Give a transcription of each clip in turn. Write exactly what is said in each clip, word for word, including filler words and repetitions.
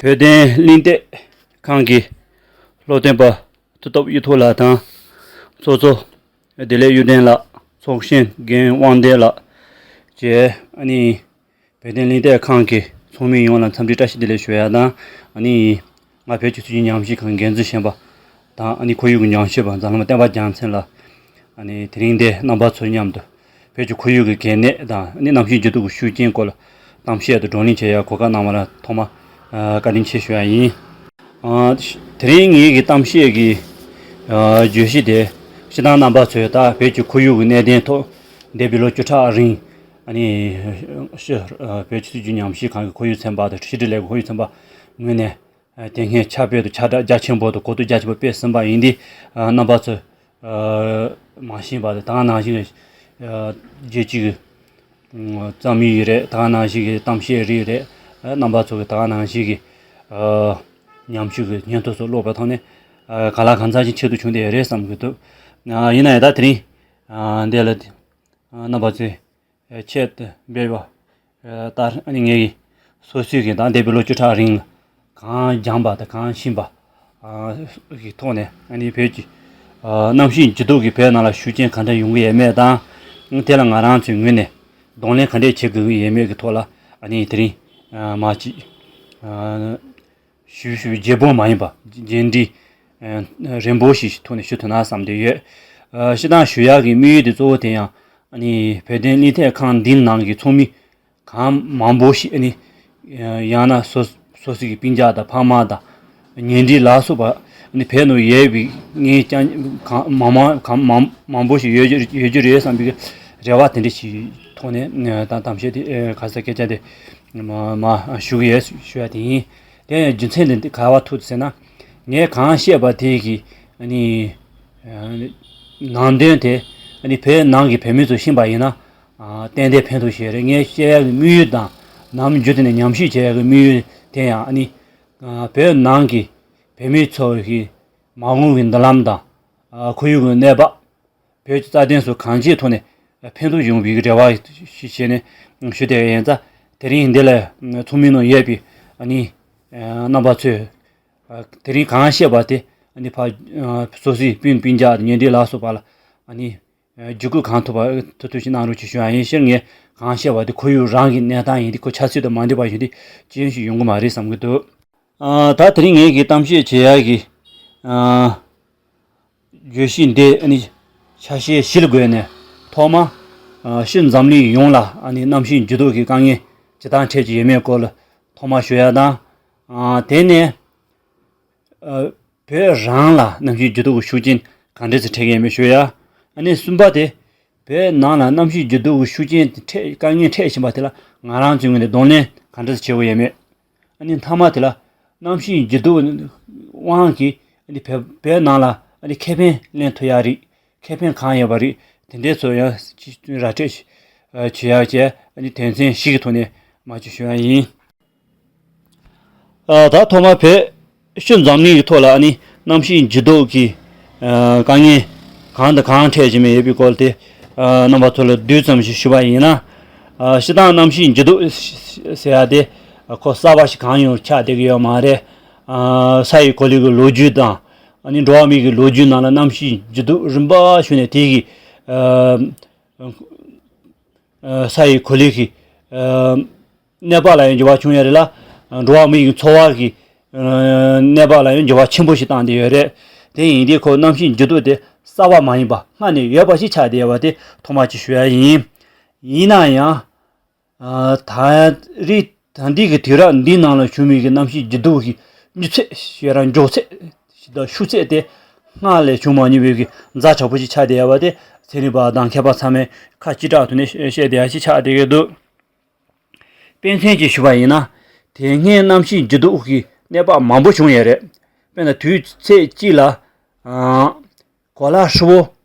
བོད་དོན་གླེང་སྟེགས་ཁང་གི་སློབ་སྟོན་པ་མཐུ་སྟོབས་གཡུ་ཐོག་ལགས་དང་། ཚོགས་གཙོ་བདེ་ལེགས་གཡུ་སྒྲོན་ལགས། ཚོགས་གཞོན་རྒན་དབང་ལྡན་ལགས་བཅས། ཨ་ནི་བོད་དོན་གླེང་སྟེགས་ཁང་གི་ཚོགས་མི་ཡོངས་ལ་འཚམས་འདྲི་བཀྲ་ཤིས་བདེ་ལེགས་ཞུ་ཡ་དང་། ཨ་ནི་ང་བོད་ཀྱི་སྲིད་བྱུས་ཉམས་ཞིབ་ཁང་འགན་འཛིན་གཞོན་པ་དང་། ཨ་ནི་ཁོར་ཡུག་གི་ཉམས་ཞིབ་པ་མཛངས་བླ་མ་བསྟན་པ་རྒྱལ་མཚན་ལགས། ཨ་ནི་དེ་རིང་འདིར་རྣམ་པ་ཚོ་མཉམ་དུ་བོད་ཀྱི་ཁོར་ཡུག་གི་གལ་གནད་དང་། ཨ་ནི་གནམ་གཤིས་འགྱུར་ལྡོག་གི་ཤུགས་རྐྱེན་སྐོར་ལ་གཏམ་བཤད་དང་བགྲོ་གླེང་བྱེད་ཡ་གོ་སྐབས་གནང་བ་ལ་ཐོག་མར་བཀའ་དྲིན་ཆེ་ཞུ་ཡ་ཡིན། ཨ། དེ་རིང་ངེད་ཀྱི་གཏམ་བཤད་ཀྱི་ཨ་བརྗོད་གཞི་དེ། སྤྱིར་བཏང་རྣམ་པ་ཚོས་ད་བོད་ཀྱི་ཁོར་ཡུག་གི་གནད་དོན་ཐོག་འདས་པའི་ལོ་བཅུ་ཕྲག་རིང་། ཨ་ནི་ཤི་ཨ་བོད་ཀྱི་སྲིད་བྱུས་ཉམས་ཞིབ་ཁང་གི་ཁོར་ཡུག་ཚན་པ་དང་། ཕྱི་དྲིལ་ལས་ཁུངས་ཁོར་ཡུག་ཚན་པ་ངོས་ནས། ཨ། དེ་སྔའི་ཕྱག་དཔེ་དང་ཕྱག་བསྒྲགས་རྒྱ་ཆེན་པོ་དང་གོ་བསྡུར་རྒྱ་ཆེན་པོ་སྤེལ་ཟིན་པ་ཡིན་དུས། ཨ། རྣམ་པ་ཚོས་ཨ་མ་ཤེས་པ་དང་། ད་ག་ནང་བཞིན་གྱི་ཨ་རྒྱལ་སྤྱི་གི་ཨ་རྩོམ་ཡིག་རེད། ད་ག་ནང་བཞིན་གྱི་གཏམ་བཤད་རིགས་རེད། ཨ། རྣམ་པ་ཚོ་གི་ད་ག་ནང་བཞིན་གྱི་ཨ་ཉམས་ཞིབ་ཀྱི་སྙན་ཐོ་སོགས་ཀློག་པའི་ཐོག་ནས། ཨ། གང་ལ་གང་འཚམ་ཞིག་ཆེད་དུ་བྱུང་བསྡད་ཡོད་རེད་བསམ་གྱི་འདུག། ཨ། ཡིན་ན་ཡང་ད་དེ་རིང་ཨ་འདི་ལ་ཨ་རྣམ་པ་ཚོས་ཆེད་དུ་འབད་བ་ལྟར། ཨ་ནི་ངེད་ཀྱིས་སོ་སོའི་གི་ད་འདས་པའི་ལོ་བཅུ་ཕྲག་རིང་ལ་གང་སྦྱངས་པ་དང་གང་ཤེས་པ་གི་ཐོག་ནས། ཨ་ནི་བོད་ཀྱི་གནམ་གཤིས་འགྱུར་ལྡོག་གིས་བོད་ནང་ལ་ཤུགས་རྐྱེན་ག་འདྲ་ཡོང་གི་ཡོད་མེད་དང་། དེ་ལ་ང་རང་ཚོའི་ངོས་ནས་གདོང་ལེན་ག་འདྲས་བྱེད་དགོས་ཀྱི་ཡོད་མེད་ཀྱི་ཐོག་ལ། ཨ་ནི་དེ་རིང་མ་གཅིག་ཞུ་ཞུ་བའི་རྒྱས་པོ་མ་ཡིན་པ། རྒྱས་འབྲིང་རིམ་པ་ཞིག་ཐོག་ནས་ཞུ་ཐུབ་ན་བསམ་བསྡད་ཡོད། ཨ། སྤྱིར་བཏང་ཞུ་ཡག་གི་དམིགས་ཡུལ་དེ་གཙོ་བོ་དེ་ཡང་། ཨ་ནི་བོད་དོན་གླེང་སྟེགས་ཁང་འདིའི་ནང་གི་ཚོགས་མི་གང་མང་པོ་ཞིག། ཨ་ནི་ཡང་ན་སོ་སོ་སོའི་གི་སྤུན་ཀྱག་དང་ཕ་མ་དང་ཉེ་འབྲེལ་ལ་སོགས་པ། ཨ་ནི་བོད་ནང་ཡོད་པའི་ངས་ཀྱང་གང་མང་མང་གང་མང་མང་པོ་ཞིག་ཡོད་རྒྱུ་ཡོད་རྒྱུ་རེད་བསམ་པའི་རེ་བ་དེ་འདྲ་ཞིག་ཐོག་ནས། ད་གཏམ་བཤད་དེ་ཨ་ག་ས་སྐད་ཆ་དེ་མ་མ་ཞུ་གི་ཡོད་ཞུ་ཡ་དེ་ཡིན། དེ་ཡང་རྒྱུ་མཚན་དེ་ག་པར་ཐུག་ཟེར་ན། ངས་གང་བཤད་པ་དེ་གི་ཨ་ནི་ནང་དོན་དེ། ཨ་ནི་བོད་ནང་གི་བོད་མི་ཚོ་ཤེས་པ་ཡིན་ན། ཨ། ཏན་ཏན་ཕན་ཐོགས་ཤིག་རེད། ངས་བཤད་ཡག་གི་དམིགས་ཡུལ་དང་། ནམ་རྒྱུན་དུ་ནས་ཉམས་ཞིབ་བྱེད་ཡག་གི་དམིགས་ཡུལ་དེ་ཡང་། ཨ་ནི་ཨ་བོད་ནང་གི་བོད་མི་ཚོ་གི་མ་འོངས་ཀྱི་མདུན་ལམ་དང་། ཨ། ཁོར་ཡུག་གི་གནས་བབ། བོད་ཀྱི་རྩ་དོན་སོགས་གང་ཅིའི་ཐོག་ནས་ཕན་ཐོགས་ཡོང་བའི་རེ་བ་ཞིག་བྱས་ནས་ཞུ་བསྡད་ཡིན་ཙང་། དེ་རིང་འདི་ལ་ཚོགས་མི་ནང་ཡོད་པའི་ཨ་ནི་རྣམ་པ་ཚོས་དེ་རིང་གང་བཤད་པ་དེ་ཨ་ནི་ཕ་སོ་སོའི་སྤུན་སྤུན་ཀྱག་དང་ཉེ་འབྲེལ་ལ་སོགས་པ་ལ་ཨ་ནི་བརྒྱུད་སྐུལ་གང་ཐུབ་པ་ཐུབ་ཐུབ་ཅིག་གནང་རོགས་ཞེས་ཞུ་བ་ཡིན་ཕྱིར། ངས་གང་བཤད་པ་དེ་ཁོར་ཡུག་རང་གི་གནས་སྟངས་ཡིན་དུས། ཁོ་ཆབ་སྲིད་དང་མ་འདྲེས་པ་ཞིག་དེ་ཅི་ཡང་ཞིག་ཡོང་གི་མ་རེད་བསམ་གྱི་འདུག། ཨ། ད་དེ་རིང་ངེད་ཀྱིས་གཏམ་བཤད་བྱེད་ཡག་གི་ཨ་བརྗོད་གཞི་འདི་ཨ་ནི་ཆ་ཤས་བཞིའི་སྒོ་ནས། ཐོག་མ་ཨ་སྤྱིར་འཛམ་གླིང་ཡོངས་ལ་ཨ་ནི་གནམ་གཤིས་འགྱུར་ལྡོག་གི་དཀའ་ངལ་ཇི་ལྟར་འཕྲད་ཀྱི་ཡོད་མེད་སྐོར་ལ་ཐོག་མ་ཞུ་ཡ་དང་། ཨ། དེ་ནས་ཨ་བོད་རང་ལ་གནམ་གཤིས་འགྱུར་ལྡོག་གི་ཤུགས་རྐྱེན་ག་འདྲ་ཞིག་འཕྲད་ཀྱི་ཡོད་མེད་ཞུ་ཡ། ཨ་ནི་གསུམ་པ་དེ། བོད་ནང་ལ་གནམ་གཤིས་འགྱུར་ལྡོག་གི་ཤུགས་རྐྱེན་དེ་འཕྲད། དཀའ་ངལ་འཕྲད་བཞིན་པ་དེ་ལ་ང་རང་ཚོའི་ངོས་ནས་གདོང་ལེན་ག་འདྲ་ཞིག་བྱེད་དགོས་ཡོད་མེད། ཨ་ནི་མཐའ་མ་དེ་ལ་གནམ་གཤིས་འགྱུར་ལྡོག་དབང་གིས་ཨ་ནི་བོད་བོད་ནང་ལ་ཨ་ནི་ཁེ་ཕན་ལེན་ཐུབ་ཡ་རིགས། ཁེ་ཕན་གང་ཡོད་པ་རིགས་དེ་འདྲའི་ཚོ་ཡང་ར་སྤྲོད་བྱེད་ཡ་བཅས། ཨ་ནི་དོན་ཚན་བཞི་གི་ཐོག་ནས་མ་ཅིག་ཞུ་ཡ་ཡིན། ཨ། ད་ཐོག་མར་བོད་སྤྱིར་འཛམ་གླིང་གི་ཐོག་ལ་ཨ་ནི་གནམ་གཤིས་འགྱུར་ལྡོག་གི་ཨ་དཀའ་ངལ་གང་དང་གང་འཕྲད་བཞིན་ཡོད་པའི་སྐོར་དེ། ཨ། རྣམ་པ་ཚོ་ལ་བསྡུས་ཙམ་ཞིག་ཞུ་བ་ཡིན་ན། ཨ། སྤྱིར་བཏང་གནམ་གཤིས་འགྱུར་ལྡོག་ཟེར་ཡ་དེ་ཁོ་གསར་པ་ཞིག་གང་ཡང་ཆགས་བསྡད་ཀྱི་ཡོད་མ་རེད། ཨ། ས་ཡི་གོ་ལའི་གི་ལོ་རྒྱུས་དང་། ཨ་ནི་འགྲོ་བ་མིའི་གི་ལོ་རྒྱུས་ནང་ལ་གནམ་གཤིས་འགྱུར་ལྡོག་རིམ་པ་བྱུང་ནས། དེ་གི་ཨ་ས་ཡི་གོ་ལའི་གི་ཨ་གནས་བབ་ལ་ཡང་འགྱུར་བ་བྱུང་ཡོད་རེད་ལ། འགྲོ་བ་མིའི་འཚོ་བ་གི་ཨ་གནས་བབ་ལ་ཡང་འགྱུར་བ་ཆེན་པོ་ཞིག་བཏང་བསྡད་ཡོད་རེད། དེ་ཡིན་དུས་ཁོ་གནམ་གཤིས་འགྱུར་ལྡོག་དེ་གསར་པ་མ་ཡིན་པ། སྔ་ནས་ཡོད་པ་ཞིག་ཆགས་བསྡད་ཡོད་པ་དེ་ཐོག་མ་ཅིག་ཞུ་ཡ་ཡིན། ཡིན་ན་ཡང་ཨ་ད་རེས་ད་ལྟའི་གི་དུས་རབས་འདིའི་ནང་ལ་བྱུང་བའི་གི་གནམ་གཤིས་འགྱུར་ལྡོག་གི་མྱུར་ཚད་ཞེ་དྲག་མགྱོགས་ཚད་དང་ཤུགས་ཚད་དེ་སྔར་ལས་བྱུང་མ་མྱོང་བའི་གི་ཛ་དྲག་པོ་ཞིག་ཆགས་བསྡད་ཡོད་པ་དེ་ཚན་རིག་པ་དང་མཁས་པ་ཚང་མས་ཁ་གཅིག་གྲགས་ཐོག་ནས་བཤད་བསྡད་ཡ་ཞིག་ཆགས་བསྡད་ཀྱི་འདུག། དཔེ་མཚོན་ཅིག་ཞུ་བ་ཡིན་ན། དེ་སྔའི་གནམ་གཤིས་འགྱུར་ལྡོག་གི་གནས་བབ་མང་པོ་བྱུང་ཡོད་རེད། དཔེར་ན་དུས་ཚོད་གཅིག་ལ་ཨ་གོ་ལ་ཧྲིལ་པོ་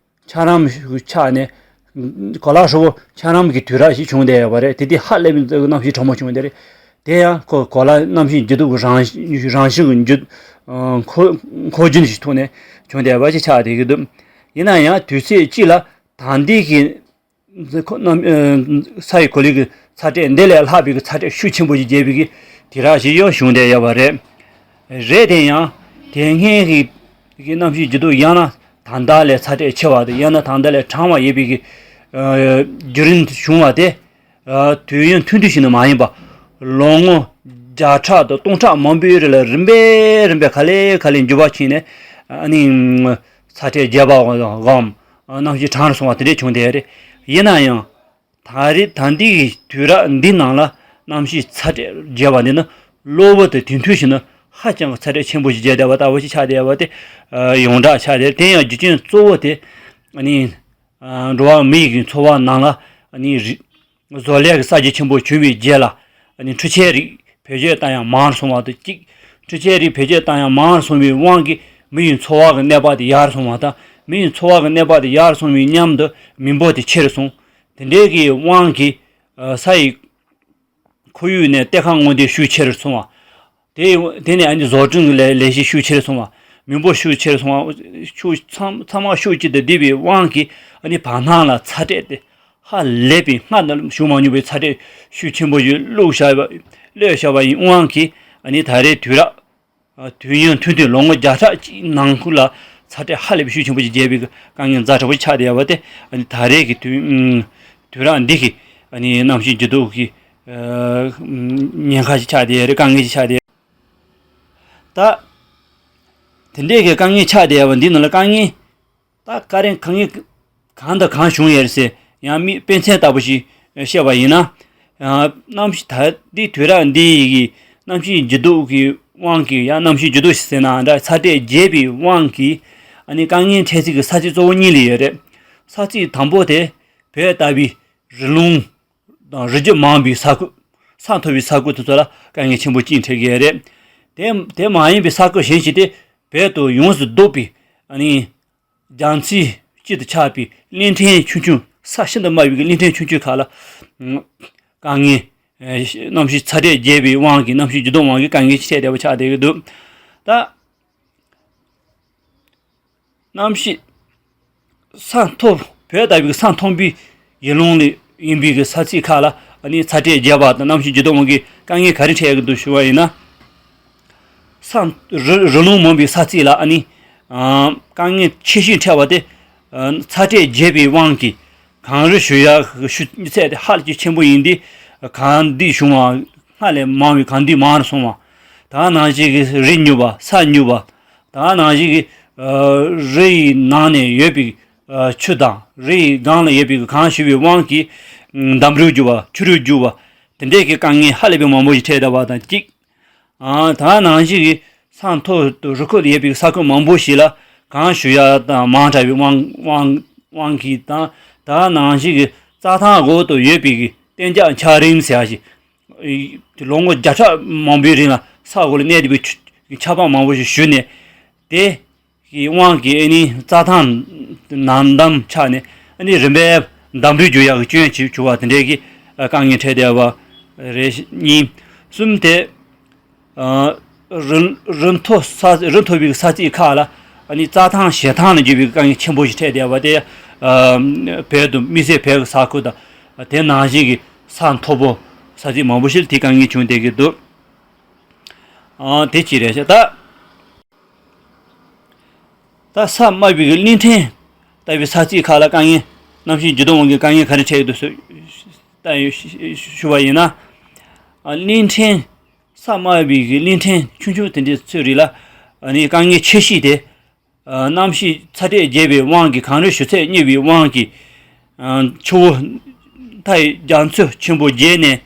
འཁྱགས་རོམ་ཞིག་ཆགས་ནས། གོ་ལ་ཧྲིལ་པོ་འཁྱགས་རོམ་གྱི་དུས་རབས་ཤིག་བྱུང་བསྡད་ཡོད་པ་རེད། དེ་དུས་ཧ་ལས་པའི་གནམ་གཤིས་གྲང་མོ་བྱུང་བསྡད་རེད། དེ་ཡང་ཁོ་གོ་ལ་གནམ་གཤིས་འགྱུར་ལྡོག་གི་རང་རང་བཞིན་གྱི་འགྱུར་འཁོར་འཁོར་རྒྱུན་ཞིག་ཐོག་ནས་བྱུང་བསྡད་པ་ཞིག་ཆགས་བསྡད་ཀྱི་འདུག། ཡིན་ན་ཡང་དུས་ཚོད་གཅིག་ལ་ད་ལྟའི་གི་ཁོ་གནམ་ཨ་ས་ཡི་གོ་ལའི་གི་ཚ་དྲོད་འདི་ལས་ལྷག་པའི་གི་ཚ་དྲོད་ཤུགས་ཆེན་པོ་ཞིག་རྒྱས་པའི་གི་དུས་རབས་ཤིག་ཡང་བྱུང་བསྡད་ཡོད་པ་རེད། རེད། དེ་ཡང་དེ་སྔའི་གི་གི་གནམ་གཤིས་འགྱུར་ལྡོག་ཡང་ན་ད་ལྟ་ལས་ཚ་དྲོད་ཆེ་བ་དང་ཡང་ན་ད་ལྟ་ལས་གྲང་བ་ཡོད་པའི་གི་ཨ་བརྒྱུད་རིམ་བྱུང་བ་དེ། ཨ་དུས་ཡུན་ཐུང་ཐུང་ཞིག་ནི་མ་ཡིན་པ། ལོ་ངོ་བརྒྱ་ཕྲག་དང་སྟོང་ཕྲག་མང་པོའི་རིང་ལ་རིམ་པས་རིམ་པས་ག་ལེ་ག་ལེ་འགྱུར་བ་ཕྱིན་ནས་ཨ་ནི་ཚ་དྲོད་རྒྱས་པ་འམ་གནམ་གཤིས་གྲང་རུ་སོང་བ་དེ་འདྲས་བྱུང་བསྡད་རེད། ཡིན་ན་ཡང་། ད་རེས་ད་ལྟའི་དུས་རབས་འདི་ནང་ལ་གནམ་གཤིས་ཚ་དྲོད་རྒྱས་པ་འདི་ནི་གློ་བུར་དུ་དུས་ཐུང་ཞིག་ནི་ཧ་ཅང་གི་ཚ་དྲོད་ཆེན་པོ་ཞིག་རྒྱས་བསྡད་པ་ལྟ་བུ་ཞིག་ཆགས་བསྡད་པ་དེ་ཡོངས་གྲགས་ཆགས་བསྡད། དེ་ཡང་རྒྱུ་རྐྱེན་གཙོ་བོ་དེ་ཨ་ནི་འགྲོ་བ་མི་ཡི་གི་འཚོ་བ་ནང་ལ་ཨ་ནི་རི་བཟོ་ལས་ཀྱི་གསར་བརྗེ་ཆེན་པོ་བྱུང་བའི་རྗེས་ལ་ཨ་ནི་འཕྲུལ་ཆས་རིགས་བེད་སྤྱོད་བཏང་ཡག་མང་རུ་སོང་བ་དང་གཅིག་འཕྲུལ་ཆས་རིགས་བེད་སྤྱོད་བཏང་ཡག་མང་རུ་སོང་བའི་དབང་གིས་མི་ཡི་འཚོ་བ་གི་གནས་བབ་དེ་ཡག་རུ་སོང་བ་དང་། མི་ཡི་འཚོ་བ་གི་གནས་བབ་དེ་ཡག་རུ་སོང་བའི་མཉམ་དུ་མི་འབོར་དེ་ཆེ་རུ་སོང་། དེ་འདྲའི་གི་དབང་གིས་ཨ་ས་ཡི་ཁོར་ཡུག་ནས་གཏེར་ཁ་སྔོག་འདོན་ཤུགས་ཆེ་རུ་སོང་བ། དེ་དེ་ནས་ཨ་ནི་བཟོ་སྐྲུན་གྱི་ལས་ལས་གཞི་ཤུགས་ཆེ་རུ་སོང་བ། མི་འབོར་ཤུགས་ཆེ་རུ་སོང་བ། ཤུགས་ཚང་ཚང་མ་ཤུགས་གཅིག་ཏུ་བསྡུས་པའི་དབང་གིས་ཨ་ནི་བར་སྣང་ལ་ཚ་དྲོད་དེ་ཧ་ལས་པའི་སྔར་ན་བྱུང་མ་མྱོང་བའི་ཚ་དྲོད་ཤུགས་ཆེན་པོ་ཞིག་བླུགས་བཞག་པ་བློས་བཞག་པ་ཡི་དབང་གིས་ཨ་ནི་ད་རེས་དུས་རབས། ཨ་དུས་ཡུན་ཐུང་ཐུང་ལོ་ངོ་བརྒྱ་ཕྲག་གཅིག་ནང་ཁུལ་ལ་ཚ་དྲོད་ཧ་ལས་པའི་ཤུགས་ཆེན་པོ་ཞིག་རྒྱས་པའི་དཀའ་ངལ་ཛ་དྲག་པོ་ཆགས་བསྡད་ཡོད་པ་དེ་ཨ་ནི་ད་རེས་ཀྱི་དུས་ཨུམ་དུས་རབས་འདི་གི་ཨ་ནི་གནམ་གཤིས་འགྱུར་ལྡོག་གི་ཨ་ཉེན་ཁ་ཞིག་ཆགས་བསྡད་ཡོད་རེད། དཀའ་ངལ་ཞིག་ཆགས་བསྡད་ཡོད། ད་དེ་འདྲས་ཀྱི་དཀའ་ངལ་ཆགས་བསྡད་ཡོད་པ་འདི་ནང་ལ་དཀའ་ངལ། ད་བཀའ་དྲིན་དཀའ་ངལ་གང་དང་གང་བྱུང་ཡོད་རེད་ཟེར་ཡང་མིག་དཔེ་མཚོན་ལྟ་བུ་ཞིག་བཤད་པ་ཡིན་ན། གནམ་གཤིས་ད་ལྟའི་དུས་རབས་འདི་ཡི་གི་གནམ་གཤིས་འགྱུར་ལྡོག་གི་དབང་གིས་ཡང་གནམ་གཤིས་འགྱུར་ལྡོག་ཞིག་ཟེར་ན་འདྲ་ཚ་དྲོད་རྒྱས་པའི་དབང་གིས་ཨ་ནི་དཀའ་ངལ་འཕྲད་ཚུལ་གྱི་ས་ཚིགས་གཙོ་བོ་གཉིས་ལ་ཡོད་རེད། ས་ཚིགས་དང་པོ་དེ་བོད་ལྟ་བུའི་རི་ལུང་དང་རི་རྒྱུད་མང་བའི་ས་ཁུལ། ས་མཐོ་བའི་ས་ཁུལ་དེ་ཚོ་ལ་དཀའ་ངལ་ཆེན་པོ་ཅིག་འཕྲད་ཀྱི་ཡོད་རེད། དེ་དེ་མ་ཡིན་པའི་ས་ཁུལ་གཞན་ཞིག་དེ་བོད་དུ་ཡོངས་སུ་རྫོགས་པའི་ཨ་ནི་རྒྱ་མཚོའི་དཀྱིལ་དུ་ཆགས་པའི་གླིང་ཕྲན་ཆུང་ཆུང་ས་ཤིན་ཏུ་དམའ་བའི་གླིང་ཕྲན་ཆུང་ཆུང་ཁག་ལ་དཀའ་ངལ། གནམ་གཤིས་ཚ་དྲོད་རྒྱས་པའི་དབང་གིས་གནམ་གཤིས་འགྱུར་ལྡོག་དབང་གིས་དཀའ་ངལ་ཆེ་བསྡད་པ་ཆགས་བསྡད་ཀྱི་འདུག་ད། གནམ་གཤིས་ས་མཐོ་བོད་ལྟ་བུའི་ས་མཐོན་པོའི་ཡུལ་ལུང་ལ་ཡིན་པའི་གི་ས་ཚིགས་ཁག་ལ་ཨ་ནི་ཚ་དྲོད་རྒྱས་པ་དང་གནམ་གཤིས་འགྱུར་ལྡོག་དབང་གིས་དཀའ་ངལ་ག་རེ་འཕྲད་ཀྱི་འདུག་ཞུ་བ་ཡིན་ན། ས་རི་རི་ལུང་མང་པའི་ས་ཚིགས་ལ་ཨ་ནི་དཀའ་ངལ་ཆེ་ཤོས་འཕྲད་པ་དེ་ཚ་དྲོད་རྒྱས་པའི་དབང་གིས་གངས་རི་བཞུར་ཡག་གི་ཤུགས་ཚད་དེ་ཧ་ལས་ཀྱང་ཆེན་པོ་ཡིན་ཏེ་གངས་རྡུལ་བྱུང་བ་སྔར་ལས་མང་བའི་གངས་རྡུལ་མང་རུ་སོང་བ། ད་ག་ནང་བཞིན་གྱི་རི་སྨྱུག་པ་ས་སྨྱུག་པ། ད་ག་ནང་བཞིན་གྱི་རི་ཡི་ནང་ནས་ཡོད་པའི་ཆུ་དང་རི་ཡི་སྒང་ལ་ཡོད་པའི་གངས་བཞུར་བའི་དབང་གིས་འདམ་རུད་རྒྱུ་བ་ཆུ་རུད་རྒྱུ་བ་དེ་འདྲས་ཀྱི་དཀའ་ངལ་ཧ་ལས་པའི་མང་པོ་ཞིག་འཕྲད་བསྡད་པ་དང་གཅིག་ད་ག་ནང་བཞིན་གྱི་ས་མཐོ་དུ་རི་ཁུག་ལ་ཡོད་པའི་ས་ཁུལ་མང་པོ་ཞིག་ལ་གངས་བཞུར་ཡག་དང་མང་དྲགས་པའི་དབང་དབང་དབང་གིས་དང་ད་ག་ནང་བཞིན་གྱི་རྩྭ་ཐང་འོག་ཏུ་ཡོད་པའི་གི་གཏན་འཇགས་འཁྱགས་རོམ་ཟེར་ཡག་ཞིག་ལོ་ངོ་བརྒྱ་ཕྲག་མང་པོའི་རིང་ལ་ས་འོག་ལ་གནས་བསྡད་པའི་ཆུ་ཆར་པ་མང་པོ་ཞིག་བཞུར་ནས་དེ་གི་དབང་གིས་ཨ་ནི་རྩྭ་ཐང་ནང་འདམ་ཆགས་ནས་ཨ་ནི་རིམ་པས་འདམ་རུད་རྒྱུ་ཡག་གི་སྐྱོན་ཅིག་བྱུང་བ་དེ་འདྲའི་གི་དཀའ་ངལ་འཕྲད་བསྡད་པ་རེད། གཉིས། གསུམ་དེ། རི་རི་མཐོ་ས་རི་མཐོ་བའི་ས་ཚིགས་ཁག་ལ་ཨ་ནི་རྩྭ་ཐང་ཞལ་ཐང་ལ་འགྱུར་བའི་དཀའ་ངལ་ཆེན་པོ་ཞིག་འཕྲད་བསྡད་པ་དེ། བོད་དུ་དམིགས་བསལ་བོད་ཀྱི་ས་ཁུལ་དང་དེ་ནང་བཞིན་གྱི་ས་མཐོ་པོ་ས་ཚིགས་མང་པོ་ཞིག་ལ་དེ་དཀའ་ངལ་བྱུང་བསྡད་ཀྱི་འདུག་ཨ་དེ་གཅིག་རེད་ཤག་ད་ད་ས་དམའ་བའི་གླིང་ཕྲན་ལྟ་བུའི་ས་ཚིགས་ཁག་ལ་དཀའ་ངལ་གནམ་གཤིས་འགྱུར་ལྡོག་དབང་གིས་དཀའ་ངལ་ག་རེ་འཕྲད་ཀྱི་འདུག་ཟེར་ལྟ་ཡོད་ཞུ་བ་ཡིན་ན། གླིང་ཕྲན་ས་དམའ་བའི་གླིང་ཕྲན་ཆུང་ཆུང་དེ་འདྲའི་ཚོའི་རིགས་ལ་ཨ་ནི་དཀའ་ངལ་ཆེ་ཤོས་དེ་གནམ་གཤིས་ཚ་དྲོད་རྒྱས་པའི་དབང་གིས་གངས་རིའི་བཞུར་ཚད་སྙེད་པའི་དབང་གིས་ཆུ་བོ་མཐའ་ཡི་རྒྱ་མཚོ་ཆེན་པོ་རྒྱས་ནས་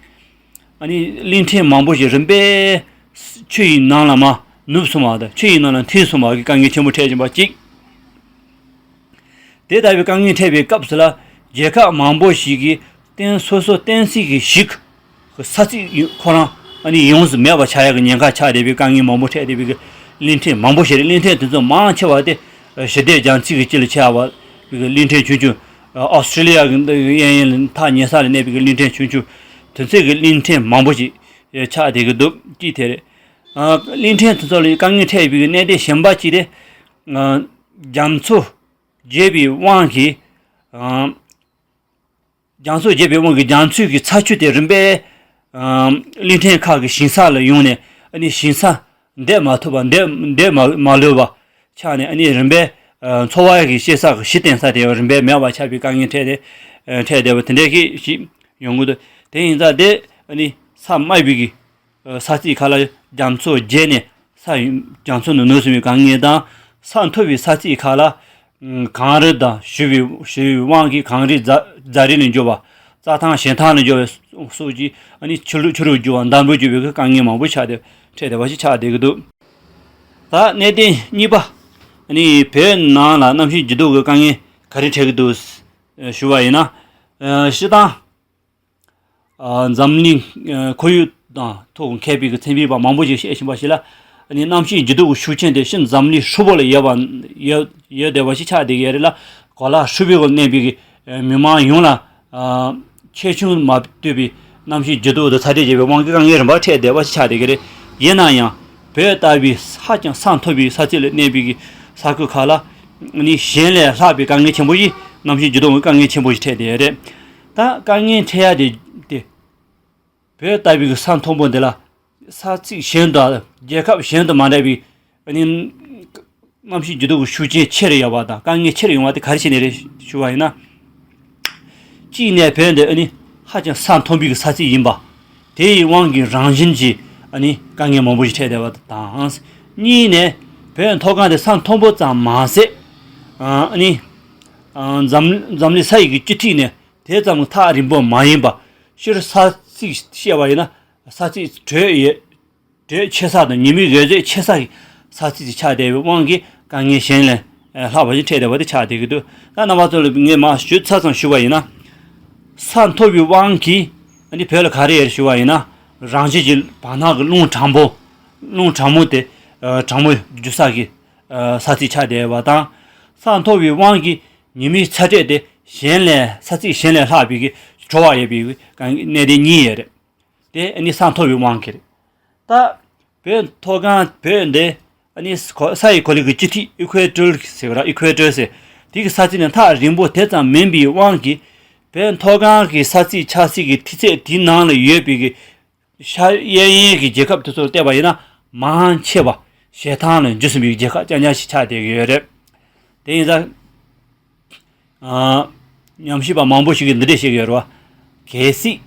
ཨ་ནི་གླིང་ཕྲན་མང་པོ་ཞིག་རིམ་པས་ཆུ་ཡི་ནང་ལ་མར་ནུབ་སོང་བ་དང་ཆུ་ཡི་ནང་ལ་འཐིབས་སོང་བ་གི་དཀའ་ངལ་ཆེན་པོ་འཕྲད་བཞིན་པ་གཅིག་དེ་ལྟ་བུའི་དཀའ་ངལ་འཕྲད་པའི་སྐབས་སུ་ལ་རྒྱལ་ཁབ་མང་པོ་ཞིག་གིས་གཏན་སོ་སོ་གཏན་སྲིད་ཀྱི་གཞི་གི་ས་ཚིགས་ཁོ་རང་ཨ་ནི་ཡོངས་སུ་མེད་པ་ཆགས་ཡག་གི་ཉེན་ཁ་ཆགས་བསྡད་པའི་དཀའ་ངལ་མང་པོ་འཕྲད་བསྡད་པའི་གི་གླིང་ཕྲན་མང་པོ་ཞིག་རེད། གླིང་ཕྲན་དེ་ཚོ་མང་ཆེ་བ་དེ་ཞི་བདེ་རྒྱ་མཚོའི་གི་དཀྱིལ་ལ་ཆགས་པའི་གི་གླིང་ཕྲན་ཆུང་ཆུང་ཨོ་སི་ཀྲི་ལི་ཡ་གི་གཡས་གཡོན་ལ་ཐག་ཉེ་ས་ལ་གནས་པའི་གི་གླིང་ཕྲན་ཆུང་ཆུང་དེ་ཚོའི་གི་གླིང་ཕྲན་མང་པོ་ཞིག་ཆགས་བསྡད་ཀྱི་འདུག་གཅིག་དེ་རེད། གླིང་ཕྲན་དེ་ཚོ་ལ་དཀའ་ངལ་འཕྲད་པའི་གི་གནད་དོན་གཞན་པ་གཅིག་དེ་རྒྱ་མཚོ་རྒྱས་པའི་དབང་གིས། རྒྱ་མཚོ་རྒྱས་པའི་དབང་གིས་རྒྱ་མཚོའི་གི་ཚྭ་ཆུ་དེ་རིམ་པས་གླིང་ཕྲན་ཁག་གི་ཞིང་ས་ལ་ཡོང་ནས་ཨ་ནི་ཞིང་ས་ འདེད་མ་ཐུབ་པ། འདེད་འདེད་མ་མ་ལུས་པ་ཆགས་ནས། ཨ་ནི་རིམ་པས་ཨ་འཚོ་བ་གི་གཤེར་ས་གི་གཞི་རྟེན་ས་དེ་རིམ་པས་མེད་པ་ཆགས་པའི་དཀའ་ངལ་འཕྲད་དེ། ཨ་འཕྲད་བསྡད་པ་དེ་འདྲའི་གི་ཞིག་ཡོང་གི་འདུག་དེ་ཡིན་ཙང་དེ་ཨ་ནི་ས་དམའ་བའི་གི་ས་ཚིགས་ཁག་ལ་རྒྱ་མཚོ་རྒྱས་ནས་ས་རྒྱ་མཚོ་ནང་ནུབ་སོང་བའི་དཀའ་ངལ་དང་། ས་མཐོ་བའི་ས་ཚིགས་ཁག་ལ་གངས་རི་དང་ཞུ་བའི་ཞུ་བའི་དབང་གིས་གངས་རི་རྫ་རྫ་རི་ལ་འགྱུར་བ། རྩྭ་ཐང་གཞན་ཐང་ལ་འགྱུར་བའི་སོགས་ཀྱིས་ཨ་ནི་ཆུ་ལུད་ཆུ་རུད་འགྱུར་བ། འདམ་བུ་འགྱུར་བའི་དཀའ་ངལ་མང་པོ་ཆགས་ཏེ་འཕྲད་བསྡད་པ་ཞིག་ཆགས་བསྡད་ཀྱི་འདུག་ད་གནད་དོན་གཉིས་པ། ཨ་ནི་བོད་ནང་ལ་གནམ་གཤིས་འགྱུར་ལྡོག་གི་དཀའ་ངལ་ག་རེ་འཕྲད་ཀྱི་འདུག་ཞུ་བ་ཡིན་ན། ཨ་སྤྱིར་བཏང་ཨ་འཛམ་གླིང་ཨ་ཁོར་ཡུག་དང་ཐོག་མཁས་པའི་གི་ཚན་རིག་པ་མང་པོ་ཞིག་བཤད་བཞིན་པ་ཞིག་ལ། ཨ་ནི་གནམ་གཤིས་འགྱུར་ལྡོག་གི་ཤུགས་རྐྱེན་དེ་ཕྱིན་འཛམ་གླིང་ཧྲིལ་པོ་ལ་ཡོད་པ་ཡོད་ཡོད་བསྡད་པ་ཞིག་ཆགས་བསྡད་ཀྱི་ཡོད་རེད་ལ། གོ་ལ་ཧྲིལ་པོའི་འོག་གནས་པའི་གི་ཨ་མི་མང་ཡོངས་ལ་ཨ་ཁྱད་ཆོས་མ་ལྟོས་པའི་གནམ་གཤིས་འགྱུར་ལྡོག་དང་ཚ་དྲོད་འཇལ་བའི་དབང་གིས་དཀའ་ངལ་རིམ་པར་འཕྲད་བསྡད་པ་ཞིག་ཆགས་བསྡད་ཀྱི་རེད། ཡིན་ན་ཡང་བོད་ལྟ་བུའི་ཧ་ཅང་ས་མཐོ་བའི་ས་ཚིགས་ལ་གནས་པའི་གི་ས་ཁུལ་ཁག་ལ་ཨ་ནི་གཞན་ལས་ལྷག་པའི་དཀའ་ངལ་ཆེན་པོ་ཞིག་གནམ་གཤིས་འགྱུར་ལྡོག་གི་དཀའ་ངལ་ཆེན་པོ་ཞིག་འཕྲད་བསྡད་ཡོད་རེད། ད་དཀའ་ངལ་འཕྲད་ཡ་དེ་དེ་བོད་ལྟ་བུའི་གི་ས་མཐོན་པོ་འདི་ལ་ས་ཚིགས་གཞན་དང་རྒྱལ་ཁབ་གཞན་དང་མ་འདྲ་བའི་ཨ་ནི་གནམ་གཤིས་འགྱུར་ལྡོག་གི་ཤུགས་རྐྱེན་ཆེ་རུ་ཡོང་བ་དང་དཀའ་ངལ་ཆེ་རུ་ཡོང་བ་དེ་ག་རེ་བྱས་ནས་རེད་ཞུ་བ་ཡིན་ན། གཅིག་ནས་བོད་འདི་ཨ་ནི་ཧ་ཅང་ས་མཐོན་པོའི་གི་ས་ཚིགས་ཡིན་པ། དེའི་དབང་གིས་རང་བཞིན་གྱིས་ཨ་ནི་དཀའ་ངལ་མང་པོ་ཞིག་འཕྲད་བསྡད་པ་དང་། གཉིས་ནས་བོད་མཐོ་སྒང་དེ་ས་མཐོན་པོ་ཙམ་མ་ཟད། ཨ་ནི་འཛམ་འཛམ་གླིང་ས་ཡི་གི་སྤྱི་ཐིག་ནས་དེ་ཙམ་གྱི་ཐག་རིང་པོ་མ་ཡིན་པ། སྤྱིར་ས་ཚིགས་བཤད་པ་ཡིན་ན་ས་ཚིགས་དྲོད་ཡོད་དྲོད་ཆེ་ས་དང་ཉི་མའི་འོད་ཟེར་ཆེ་ས་ཀྱི་ས་ཚིགས་ཅིག་ཆགས་བསྡད་པའི་དབང་གིས་དཀའ་ངལ་གཞན་ལས་ལྷག་པ་ཞིག་འཕྲད་བསྡད་པ་དེ་ཆགས་བསྡད་ཀྱི་འདུག་ད་རྣམ་པ་ཚོ་ལ་ངས་མར་ཞུ་ཚར་ཙམ་ཞུ་བ་ཡིན་ན། ས་མཐོ་བའི་དབང་གིས་ཨ་ནི་བོད་ལ་ག་རེ་ཡོད་ཞུ་བ་ཡིན་ན། རང་བཞིན་གྱི་བར་སྣང་གི་རླུང་གྲང་པོ། རླུང་གྲང་མོ་དེ་ཨ་གྲང་མོ་རྒྱུ་ས་ཀྱི་ཨ་ས་ཚིགས་ཆགས་བསྡད་པ་དང་། ས་མཐོ་བའི་དབང་གིས་ཉི་མའི་ཚ་དྲོད་དེ་གཞན་ལས་ས་ཚིགས་གཞན་ལས་ལྷག་པའི་གི་དྲོ་བ་ཡོད་པའི་གནད་དོན་གཉིས་ཡོད་རེད། དེ་ཨ་ནི་ས་མཐོ་བའི་དབང་གིས་རེད། ད་བོད་མཐོ་སྒང་བོད་འདི་ཨ་ནི་ས་ས་ཡི་གོ་ལའི་གི་སྤྱི་ཐིག་ཨི་ཁུ་ཨེ་ཊར་ཟེར་བ་ར། ཨི་ཁུ་ཨེ་ཊར་ཟེར། དེ་གི་ས་ཚིགས་ནས་ཐག་རིང་པོ་དེ་ཙམ་མིན་པའི་དབང་གིས་བོད་མཐོ་སྒང་གི་ས་ཚིགས་ཆགས་སའི་གི་ཐིག་ཚད་དེའི་ནང་ལ་ཡོད་པའི་གི་ཤར་གཡས་གཡོན་གྱི་རྒྱལ་ཁབ་དེ་ཚོར་བལྟས་པ་ཡིན་ན་མང་ཆེ་བ་ཞེ་ཐང་ལ་འཇུ་ཟིན་པའི་རྒྱལ་ཁབ་རྐྱང་རྐྱང་ཞིག་ཆགས་བསྡད་ཀྱི་ཡོད་རེད། དེ་ཡིན་ཙང་། ཨ་ཉམས་ཞིབ་པ་མང་པོ་ཞིག་གིས་འདི་འདྲས་བཤད་ཀྱི་ཡོད་རེད་བ། གལ་སྲིད་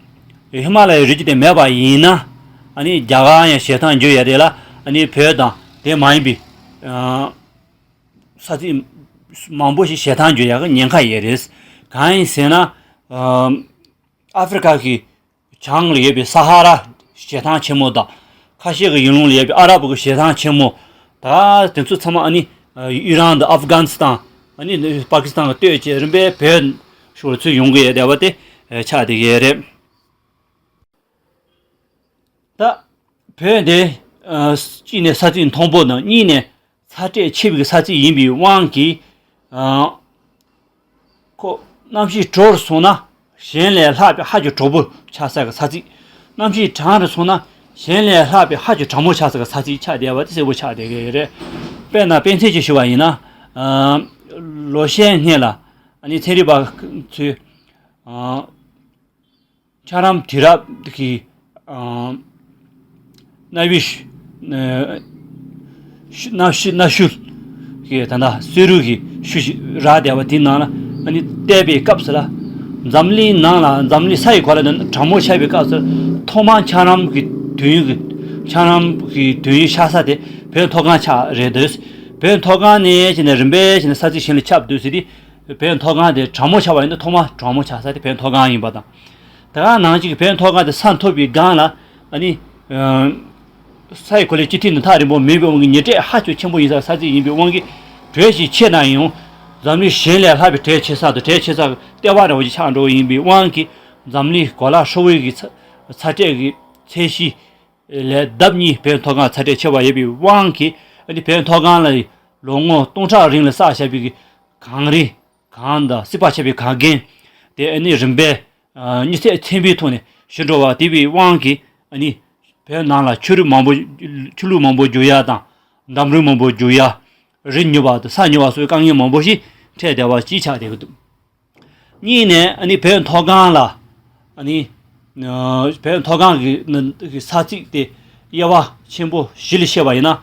ཧི་མ་ལ་ཡའི་རི་རྒྱུད་དེ་མེད་པ་ཡིན་ན། ཨ་ནི་རྒྱ་གར་ཡང་ཞེ་ཐང་འགྱུར་ཡ་རེད་ལ། ཨ་ནི་བོད་དང་དེ་མ་ཡིན་པའི་ཨ་ས་ཚིགས་མང་པོ་ཞིག་ཞེ་ཐང་འགྱུར་ཡ་གི་ཉེན་ཁ་ཡོད་རེད། གང་ཡིན་ཟེར་ན། ཨ་ཨ་ཧྥེ་རི་ཁ་གི་བྱང་ལ་ཡོད་པའི་ས་ཧ་ར་ཞེ་ཐང་ཆེན་མོ་དང་། ཁ་ཤས་ཀྱི་ཡུལ་ལུང་ལ་ཡོད་པའི་ཨ་རབ་ཀྱི་ཞེ་ཐང་ཆེན་མོ། ད་དེ་ཚོ་ཚང་མ་ཨ་ནི་ཨི་རན་དང་ཨབ་གྷ་ནི་སི་ཐན། ཨ་ནི་པ་ཀི་སི་ཐན་གྱིས་གཏོར་བྱས་རིམ་པས་བོད་ཕྱོགས་ལ་ཚུར་ཡོང་གི་ཡོད་བསྡད་པ་དེ་ཆགས་བསྡད་ཀྱི་ཡོད་རེད། ད་བོད་འདི་ཨ་གཅིག་ནས་ས་ཚིགས་མཐོན་པོ་དང་། གཉིས་ནས་ཚ་དྲོད་ཆེ་བའི་ས་ཚིགས་ཡིན་པའི་དབང་གིས། ཨ་ཁོ་གནམ་གཤིས་དྲོ་རུ་སོང་ན་གཞན་ལས་ལྷག་པའི་ཧ་ཅང་དྲོ་པོ་ཆགས་ས་གི་ས་ཚིགས། གནམ་གཤིས་གྲང་རུ་སོང་ན་གཞན་ལས་ལྷག་པའི་ཧ་ཅང་གྲང་མོ་ཆགས་ས་གི་ས་ཚིགས་ཆགས་བསྡད་པ་དེ་གསལ་པོ་ཆགས་བསྡད་ཀྱི་ཡོད་རེད། དཔེར་ན་དཔེ་མཚོན་ཅིག་ཞུ་བ་ཡིན་ན། ཨ་ལོ་ཤས་སྔོན་ལ་ཨ་ནི་ཚན་རིག་པ་ཚོས་ཨ་འཁྱགས་རོམ་དུས་རབས་ཀྱི་ཨ་གནའ་བོའི་ཤུ་ཨ་ཤུ་གནའ་ཤུལ་གནའ་ཤུལ་གྱི་ད་ལྟ་སེ་རུ་གི་ཤུལ་ཞིག་རག་བསྡད་པ་དེའི་ནང་ལ་ཨ་ནི་བལྟས་པའི་སྐབས་སུ་ལ། འཛམ་གླིང་ནང་ལ་འཛམ་གླིང་ས་ཡི་གོ་ལ་དེ་གྲང་མོ་ཆགས་པའི་སྐབས་སུ་ཐོག་མར་འཁྱགས་རོམ་གྱི་དུས་ཡུན་གྱི་འཁྱགས་རོམ་གྱི་དུས་ཡུན་ཤར་ས་དེ་བོད་མཐོ་སྒང་ཆགས་རེད་འདུག་བོད་མཐོ་སྒང་ནས་བྱས་ནས་རིམ་པས་བྱས་ནས་ས་ཚིགས་གཞན་ལ་ཁྱབ་འདུག་ཟེར་ཏེ། བོད་མཐོ་སྒང་དེ་གྲང་མོ་ཆགས་པ་ཡིན་ན་ཐོག་མར་གྲང་མོ་ཆགས་ས་དེ་བོད་མཐོ་སྒང་ཡིན་པ་དང་། དེ་ག་ནང་བཞིན་གྱི་བོད་མཐོ་སྒང་དེ་ས་མཐོ་བའི་སྒང་ལ་ཨ་ནི་ཨ་ས་ཡི་གོ་ལའི་སྤྱི་ཐིག་ནས་ཐག་རིང་པོ་མིན་པའི་དབང་གིས་ཉེ་འབྲེལ་ཧ་ཅང་ཆེན་པོ་ཡིན་ས་ས་ཚིགས་ཡིན་པའི་དབང་གིས། དྲོད་ཞིག་ཆེ་ན་ཡང་འཛམ་གླིང་གཞན་ལས་ལྷག་པའི་དྲོད་ཆེ་ས་དང་དྲོད་ཆེ་ས་ཀྱི་ལྟེ་བ་འདྲ་བོ་ཞིག་ཆགས་འགྲོ་བ་ཡིན་པའི་དབང་གིས། འཛམ་གླིང་གོ་ལ་ཧྲིལ་པོའི་གི་ཚ་ཚ་དྲོད་ཀྱི་ཚད་གཞི་ལས་ལྡབ་གཉིས་བོད་མཐོ་སྒང་ཚ་དྲོད་ཆེ་བ་ཡོད་པའི་དབང་གིས། ཨ་ནི་བོད་མཐོ་སྒང་ལ་ལོ་ངོ་སྟོང་ཕྲག་རིང་ལ་བསགས་བཞག་པའི་གི་གངས་རི། གངས་དང་བསིལ་བ་ཆགས་པའི་གངས་རྒན་དེ་ཨ་ནི་རིམ་པས་ཨ་མྱུར་ཚད་ཚན་པའི་ཐོག་ནས་ཞི་འགྲོ་བ་དེ་བའི་དབང་གིས། ཨ་ནི་བོད་ནང་ལ་ཆུ་རུད་མང་པོ་ཆུ་ལུད་མང་པོ་རྒྱུག་ཡ་དང་། འདམ་རུད་མང་པོ་རྒྱུག་ཡ། རི་ཉུལ་བ་དང་ས་ཉུལ་བ་སོགས་དཀའ་ངལ་མང་པོ་ཞིག་འཕྲད་བསྡད་པ་ཅིག་ཆགས་བསྡད་ཀྱི་འདུག་གཉིས་ནས་ཨ་ནི་བོད་མཐོ་སྒང་ལ་ཨ་ནི་ཨ་བོད་མཐོ་སྒང་གི་ནི་གི་ས་ཚིགས་དེ་ དབྱེ་བ་ཆེན་པོ་བཞི་ལ་ཕྱེ་བ་ཡིན་ན།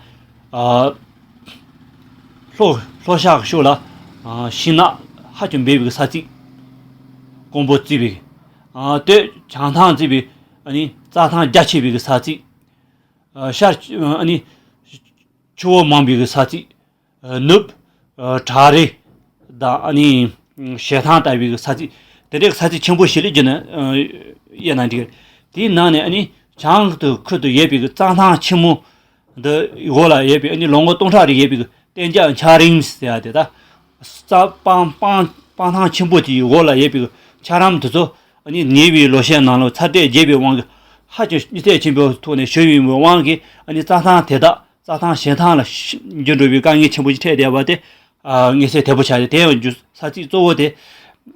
ཨ། ལྷོ་ལྷོ་ཤར་ཕྱོགས་ལ། ཨ། ཤིང་ནགས་ཧ་ཅང་འབེབས་པའི་ས་ཚིགས། ཀོང་པོ་བརྩིས་པའི། ཨ། སྟོད་བྱང་ཐང་བརྩིས་པའི། ཨ་ནི་རྩྭ་ཐང་རྒྱ་ཆེ་བའི་ས་ཚིགས། ཨ། ཤར། ཨ་ནི་ཆུ་བོ་མང་པའི་ས་ཚིགས། ཨ། ནུབ། ཨ། བྲག་རི་དང་། ཨ་ནི་བྱེ་ཐང་ལྟ་བུའི་ས་ཚིགས། དེ་འདྲའི་ས་ཚིགས་ཆེན་པོ་བཞི་ལ་བརྒྱུད་ནས། ཨ། དབྱེ་ན་འགྲིག་དེའི་ནང་ནས། ཨ་ནི་བྱང་དུ་ཁུལ་དུ་ཡོད་པའི་རྩྭ་ཐང་ཆེན་མོ་འདི་འོག་ལ་ཡོད་པའི། ཨ་ནི་ལོ་ངོ་སྟོང་ཕྲག་རིང་ཡོད་པའི་གཏན་འཇགས་འཁྱགས་རོམ་ཟེར་ཡ་དེ། ད་རྩྭ་སྤང་སྤང་སྤང་ཐང་ཆེན་པོ་དེའི་འོག་ལ་ཡོད་པའི་འཁྱགས་རོམ་དེ་ཚོ། ཨ་ནི་ཉེ་བའི་ལོ་ཤས་ནང་ལ་ཚ་དྲོད་རྒྱས་པའི་དབང་གིས། ཧ་ཅང་མྱུར་ཚད་ཆེན་པོའི་ཐོག་ནས་ཞུ་བའི་དབང་གིས། ཨ་ནི་རྩྭ་ཐང་དེ་དག་རྩྭ་ཐང་བྱེ་ཐང་ལ་འགྱུར་འགྲོ་བའི་དཀའ་ངལ་ཆེན་པོ་ཞིག་འཕྲད་བསྡད་པ་དེ། ཨ། མངོན་གསལ་དོད་པོ་ཆགས་ཏེ། དེ་ཡང་རྒྱུ་ས་ཚིགས་གཙོ་བོ་དེ།